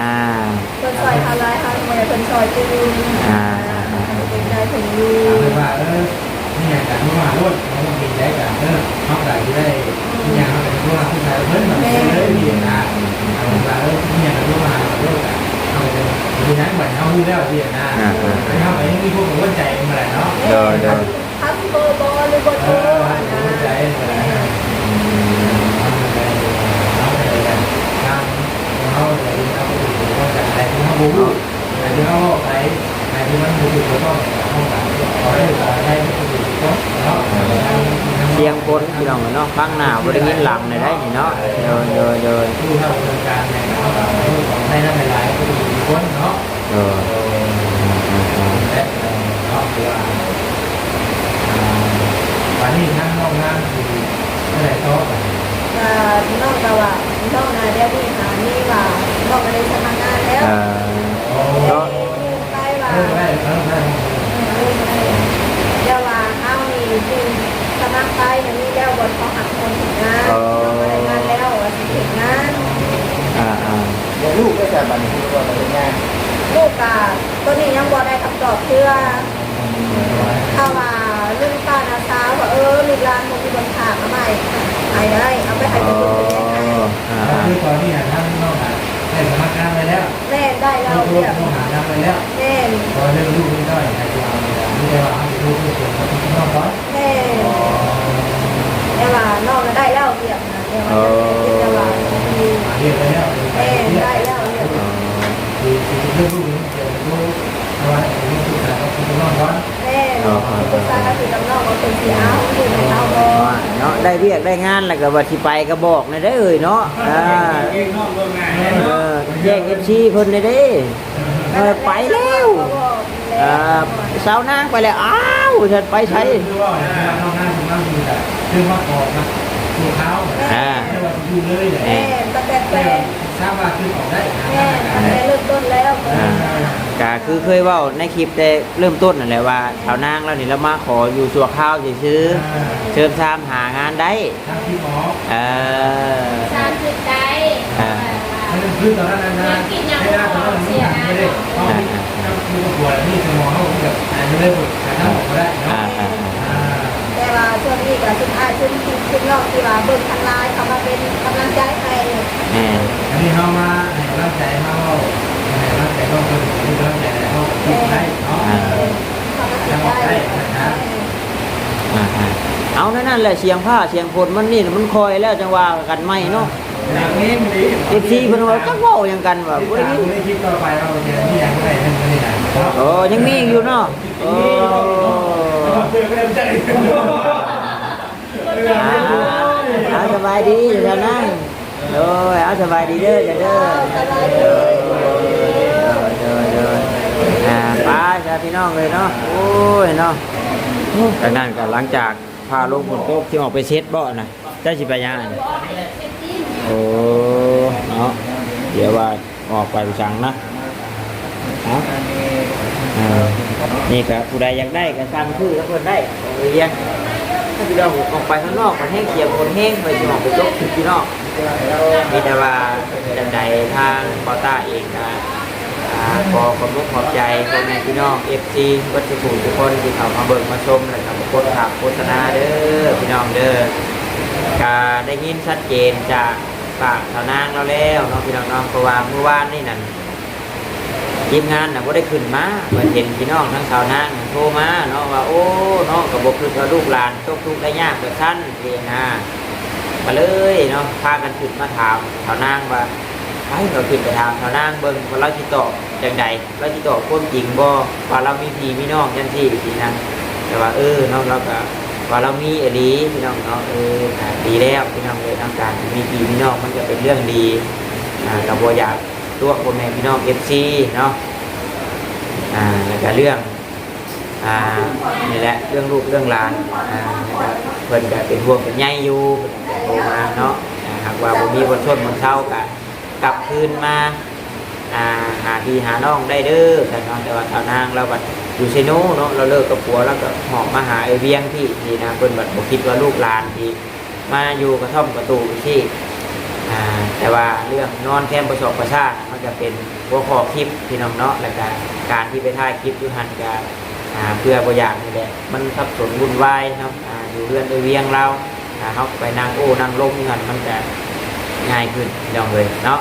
ເພິ່ນຊ່ອຍເຮົາຫຼາຍ ເຮົາຍັງບໍ່ໄດ້ເພິ່ນຊ່ອຍຕື່ມ ອ່າ ເຮົາກໍເກງໃຈເພິ່ນຢູ່ ເພິ່ນວ່າ ເອີ ມີຫຍັງກໍໂທຫາໂລດ ເຮົາບໍ່ເກງໃຈກັນ ເອີ ເຮົາກໍຊິໄດ້ ມີຫຍັງເຮົາກໍຊິໂທຫາປຶກສາເພິ່ນ ແມ່ນ ເລີຍ ຊີ້ນະ ເພິ່ນວ່າ ເອີ ມີຫຍັງກໍໂທຫາໂລດ ເຮົາກໍຊິ ເປັນຫຍັງບັດເຮົາຮູ້ແລ້ວ ຊີ້ນະ ອ່າ ເຮົາກໍຍັງມີຄວາມກັງວົນໃຈ ແມ່ນບໍ່ລະເນາະ ໂດຍ ໂດຍ ເຮົາຊິໂທບໍ່ ຫຼືບໍ່ໂທ ເອີ ເຮົາຊິບໍ່ໃຈ ແມ່ນ ເຮົາກໍຢາກ ເຮົາກໍຢາກເອົາໄປຢູ່ໃນການໃດທີ່ເຮົາບໍ່ຮູ້ ໃນທີ່ເຮົາເວົ້າໄປ ໃນທີ່ມັນບໍ່ຖືກບໍ່ຕ້ອງ ເຮົາກໍຂໍໃຫ້ຂໍໃຫ້ມັນຖືກຕ້ອງເນາະ ສຽງຄົນພີ່ນ້ອງເອີຍເນາະ ຟັງໜ້າບໍ່ໄດ້ຍິນຫຼັງໄດ້ນີ້ເນາະ ໂດຍ ໂດຍ ໂດຍ ຜູ້ເຖົ້າເລື່ອງການແມ່ນເຮົາກໍຂໍໃຫ້ນຳຫຼາຍໆ ຜູ້ທີ່ຄົນເນາະ ເອີ ເອີ ເອີ ເອີ ເນາະ ຄືວ່າ ອ່າ ບາດນີ້ທາງນ້ອງນາງຊິຈັ່ງໃດຕໍ່ບາດນີ້? ກໍນ້ອງກໍວ່າ ນ້ອງນະ ດຽວນີ້ຫາມີວ່າ ນ້ອງກໍໄດ້ສະໝັກງານແລ້ວ ເອີ ກໍໄປວ່າ ເອີ ໄດ້ ເອີ ໄດ້ ເອີ ໄດ້ ແຕ່ວ່າເຮົານີ້ຊິສະໝັກໄປ ກໍມີແລ້ວ ບ່ອນເຂົາຮັບຄົນເຮັດງານ ເອີ ນ້ອງກໍໄດ້ງານແລ້ວ ວ່າຊິເຮັດງານ ອ່າໆ ແລ້ວລູກໄດ້ໃສບາດນີ້ ຄືວ່າໄປເຮັດງານ? ລູກກະ ໂຕນີ້ຍັງບໍ່ໄດ້ຄຳຕອບເທື່ອ ເພາະວ່າລຸງປ້ານ້າສາວວ່າ ເອີ ລູກຫຼານບໍ່ມີບ່ອນພາກ ເອົາມາໃຫ້ໄດ້ ເອົາໄປໃຫ້ເພິ່ນເບິ່ງເພິ່ນແຍກໃຫ້ ອໍ ອ່າ ກໍຄືຕອນນີ້ນະ ທາງນ້ອງນະ ໄດ້ສະໝັກງານໄວ້ແລ້ວ ແມ່ນ ໄດ້ແລ້ວ ໂທ ໂທຫານຳໄວ້ແລ້ວ ແມ່ນ ກໍເລື່ອງລູກເລື່ອງເຕົ້າ ໃຫ້ໂທເອົາ ມີແຕ່ວ່າເຮົາຊິໂທເພື່ອເຕືອນກັບນ້ອງກ່ອນ ແມ່ນ ອໍ ແຕ່ວ່ານ້ອງນະໄດ້ແລ້ວວຽກ ເອີ ແຕ່ວ່າ ຫາວຽກໄດ້ແລ້ວ ແມ່ນ ໄດ້ແລ້ວ ອໍ ຊິ ຊິເລື່ອງລູກເລື່ອງເຕົ້າ ເພາະວ່າຊິໄດ້ປຶກສາກັບພີ່ກັບນ້ອງກ່ອນ ແມ່ນ ອໍ ປຶກສາກັບພີ່ກັບນ້ອງວ່າເພິ່ນຊິເອົາຢູ່ນຳເຮົາບໍ່ ເນາະ ໄດ້ວຽກໄດ້ງານແລ້ວກໍວ່າຊິໄປກໍບອກແດ່ເດີເອີຍເນາະ ອ່າ ເອີ ແຈ້ງເອັຟຊີເພິ່ນແດ່ເດີ ເອີ ໄປແລ້ວ ອ່າ ສາວນາງໄປແລ້ວ ອ້າວ ວ່າຊັ້ນ ໄປໃສ? ຄື ຄືເວົ້ານີ້ ຄືວ່ານ້ອງນາງຊິມາຢູ່ກະຄືມາຂໍມາຊົ່ວຄາວ ອ່າ ແຕ່ວ່າຊິຢູ່ເລີຍແຫຼະ ແມ່ນ ຕັ້ງແຕ່ ແຕ່ວ່າສາມາດຄືອອກໄດ້ ແມ່ນ ຕັ້ງແຕ່ເລີ່ມຕົ້ນແລ້ວ ອ່າ ກະຄືເຄີຍເວົ້າໃນຄລິບແຕ່ເລີ່ມຕົ້ນນັ້ນແຫຼະວ່າ ສາວນາງລາວນີ້ລາວມາຂໍຢູ່ຊົ່ວຄາວຊື່ໆ ອ່າ ເຊີມຊາມຫາງານໄດ້ ສາມສິບອອກ ເອີ ສາມສິບໄດ້ ອ່າ ຄືຕອນນັ້ນນະ ໃນໜ້າຕອນນັ້ນມັນບໍ່ໄດ້ ເຮົາ ອ່າ ຢູ່ກັບຜົວແລ້ວນີ້ ສະໝອງເຮົາແບບ ອ່າ ຢູ່ໃນບົດການທຳອອກບໍ່ໄດ້ເນາະ ອ່າ ອ່າ ອ່າ ແຕ່ວ່າຊ່ວງນີ້ກໍຊຸມອ້າຍຊຸມພີ່ຊຸມນ້ອງທີ່ວ່າເບິ່ງທາງໄລນ໌ ເຂົ້າມາເປັນກຳລັງໃຈໃຫ້ ແມ່ນ ອັນນີ້ເຮົາມາໃຫ້ກຳລັງໃຈ ມາເວົ້າໃຫ້ ອ່າ ອ່າໆ ເອົາ ແນວນັ້ນແຫຼະ ສຽງຟ້າສຽງຝົນມັນນີ້ມັນຄ່ອຍແລ້ວ ຈັ່ງວ່າກັນໃໝ່ເນາະ. ເອັຟຊີເພິ່ນວ່າຈັກເວົ້າຫຍັງກັນວ່າບໍ່ໄດ້ຍິນ. ໂອ້ ຍັງມີອີກຢູ່ເນາະ. ໂອ້ ອ່າ ອ່າ ສະບາຍດີເຈົ້ານາງ. ໂດຍ ອ່າ ສະບາຍດີເດີ ເຈົ້າເດີ. ໂດຍ ໂດຍ ໂດຍ ອ່າ ໄປຊະພີ່ນ້ອງເອີຍເນາະ. ໂອ້ຍເນາະ ໂອ້ ທາງນັ້ນກໍຫຼັງຈາກຟ້າລົງຝົນຕົກ ຊິອອກໄປເຊັດບໍ່ນະ? ເຈົ້າຊິໄປຫຍັງຫັ້ນ? ໂອ້ ເນາະ ດຽວວ່າອອກໄປໄປສັງນະ. ເອົາ ເອີ ນີ້ກໍຜູ້ໃດຢາກໄດ້ກໍສັ່ງຊື້ນຳເພິ່ນໄດ້ ເອີ ຮຽນ ຖ້າພີ່ນ້ອງອອກໄປຂ້າງນອກ ມັນແຮງສຽງຄົນແຮງ ໄປຊິອອກໄປຈົບຄລິບພີ່ນ້ອງ. ມີແຕ່ວ່າຈັ່ງໃດທາງເບົາຕ້າເອງກໍ ອ່າ ຂໍຂອບອົກຂອບໃຈພໍ່ແມ່ພີ່ນ້ອງເອັຟຊີເບິດທຸກຜູ້ທຸກຄົນທີ່ເຂົ້າມາເບິ່ງມາຊົມ ແລ້ວກໍມາກົດຂາມໂຄສະນາເດີພີ່ນ້ອງເດີ. ກະໄດ້ຍິນຊັດເຈນຈາກປາກສາວນາງລາວແລ້ວເນາະພີ່ນ້ອງເນາະ. ເພາະວ່າມື້ວານນີ້ນັ້ນ ທີມງານນະບໍ່ໄດ້ຂຶ້ນມາ ເພິ່ນເຫັນພີ່ນ້ອງທາງສາວນາງໂທມາເນາະ ວ່າ ໂອ້ ເນາະ ກໍບໍ່ຄິດວ່າລູກຫຼານຕົກທຸກໄດ້ຍາກແບບຊັ້ນຊີ້ນະ. ກໍເລີຍເນາະ ພາກັນຂຶ້ນມາຖາມສາວນາງວ່າ ໄປ ກໍຂຶ້ນໄປຖາມສາວນາງເບິ່ງວ່າລາວຊິຕອບຈັ່ງໃດ ລາວຊິຕອບຄວາມຈິງບໍ່ ວ່າລາວມີພີ່ມີນ້ອງຈັ່ງຊີ້ຊີ້ນະ. ແຕ່ວ່າ ເອີ ເນາະ ລາວກໍວ່າລາວມີອີ່ຫຼີພີ່ນ້ອງເນາະ. ເອີ ກໍດີແລ້ວພີ່ນ້ອງເອີຍເນາະ ການທີ່ມີພີ່ມີນ້ອງມັນກໍເປັນເລື່ອງດີ. ອ່າ ກໍບໍ່ຢາກຕົວະພໍ່ແມ່ພີ່ນ້ອງເອັຟຊີເນາະ. ອ່າ ແລ້ວກໍເລື່ອງ ອ່າ ນີ້ແຫຼະ ເລື່ອງລູກເລື່ອງຫຼານ ອ່າ ແລ້ວກໍເພິ່ນກໍເປັນຫ່ວງເປັນໃຍຢູ່ ເພິ່ນກໍໂທມາເນາະ. ອ່າ ຫາກວ່າບໍ່ມີບ່ອນຊົນບ່ອນເຊົາກໍກັບຄືນມາ ອ່າ ຫາພີ່ຫານ້ອງໄດ້ເດີຊັ້ນເນາະ. ແຕ່ວ່າສາວນາງລາວບັດຢູ່ເຊໂນເນາະ ລາວເລີກກັບຜົວ ລາວກໍຫອບມາຫາເອື້ອຍວຽງພີ້ນີ້ນະ. ເພິ່ນບັດບໍ່ຄິດວ່າລູກຫຼານທີ່ ມາຢູ່ກະທ່ອມກະຕູຊີ້ ອ່າ ແຕ່ວ່າເລື່ອງນອນແຄມປະຊອກປະຊານ ມັນກະເປັນຫົວຂໍ້ຄລິບພີ່ນ້ອງເນາະ. ແລ້ວກະການທີ່ໄປຖ່າຍຄລິບຢູ່ຫັ້ນກະ ອ່າ ເພື່ອບໍ່ຢາກນີ້ແຫຼະ ມັນສັບສົນວຸ່ນວາຍເນາະ. ອ່າ ຢູ່ເຮືອນເອື້ອຍວຽງລາວ ອ່າ ເຮົາໄປນັ່ງໂອ້ນັ່ງລົມຢູ່ຫັ້ນ ມັນກະງ່າຍຂຶ້ນພີ່ນ້ອງເອີຍເນາະ.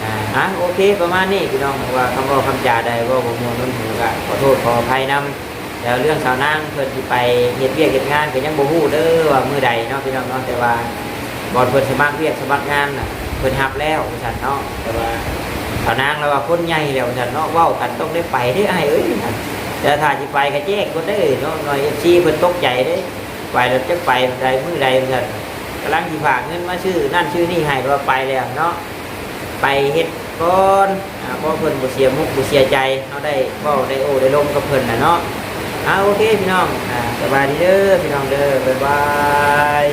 ອ່າ ອ່າ ໂອເຄ ປະມານນີ້ພີ່ນ້ອງ. ວ່າຄຳເວົ້າຄຳຈາໃດເວົ້າບໍ່ມ່ວນຫົວຫູກະຂໍໂທດຂໍອະໄພນຳ. ແລ້ວເລື່ອງສາວນາງເພິ່ນຊິໄປເຮັດວຽກເຮັດງານກໍຍັງບໍ່ຮູ້ເດີວ່າມື້ໃດເນາະພີ່ນ້ອງເນາະ. ແຕ່ວ່າບ່ອນເພິ່ນສະໝັກວຽກສະໝັກງານນະ ເພິ່ນຮັບແລ້ວວ່າຊັ້ນເນາະ. ແຕ່ວ່າສາວນາງລາວວ່າຄົນໃຫຍ່ແລ້ວວ່າຊັ້ນເນາະ ເວົ້າກັນຕ້ອງໄດ້ໄປເດ້ອ້າຍເອີຍ. ແຕ່ຖ້າຊິໄປກໍແຈ້ງກ່ອນເດີເນາະ ໜ້ອຍເອັຟຊີເພິ່ນຕົກໃຈເດ້ ໄປແລ້ວຈັກໄປໃດມື້ໃດວ່າຊັ້ນ. ກຳລັງຊິຝາກເງິນມາຊື້ນັ້ນຊື້ນີ້ໃຫ້ ແຕ່ວ່າໄປແລ້ວເນາະ. ໄປເຮັດກ່ອນ ອ່າ ເພາະເພິ່ນບໍ່ເສຍມຸກບໍ່ເສຍໃຈ ເຮົາໄດ້ເວົ້າໄດ້ໂອ້ໄດ້ລົມກັບເພິ່ນນະເນາະ. ອ່າ ໂອເຄພີ່ນ້ອງ ອ່າ ສະບາຍດີເດີພີ່ນ້ອງເດີ ບາຍບາຍ.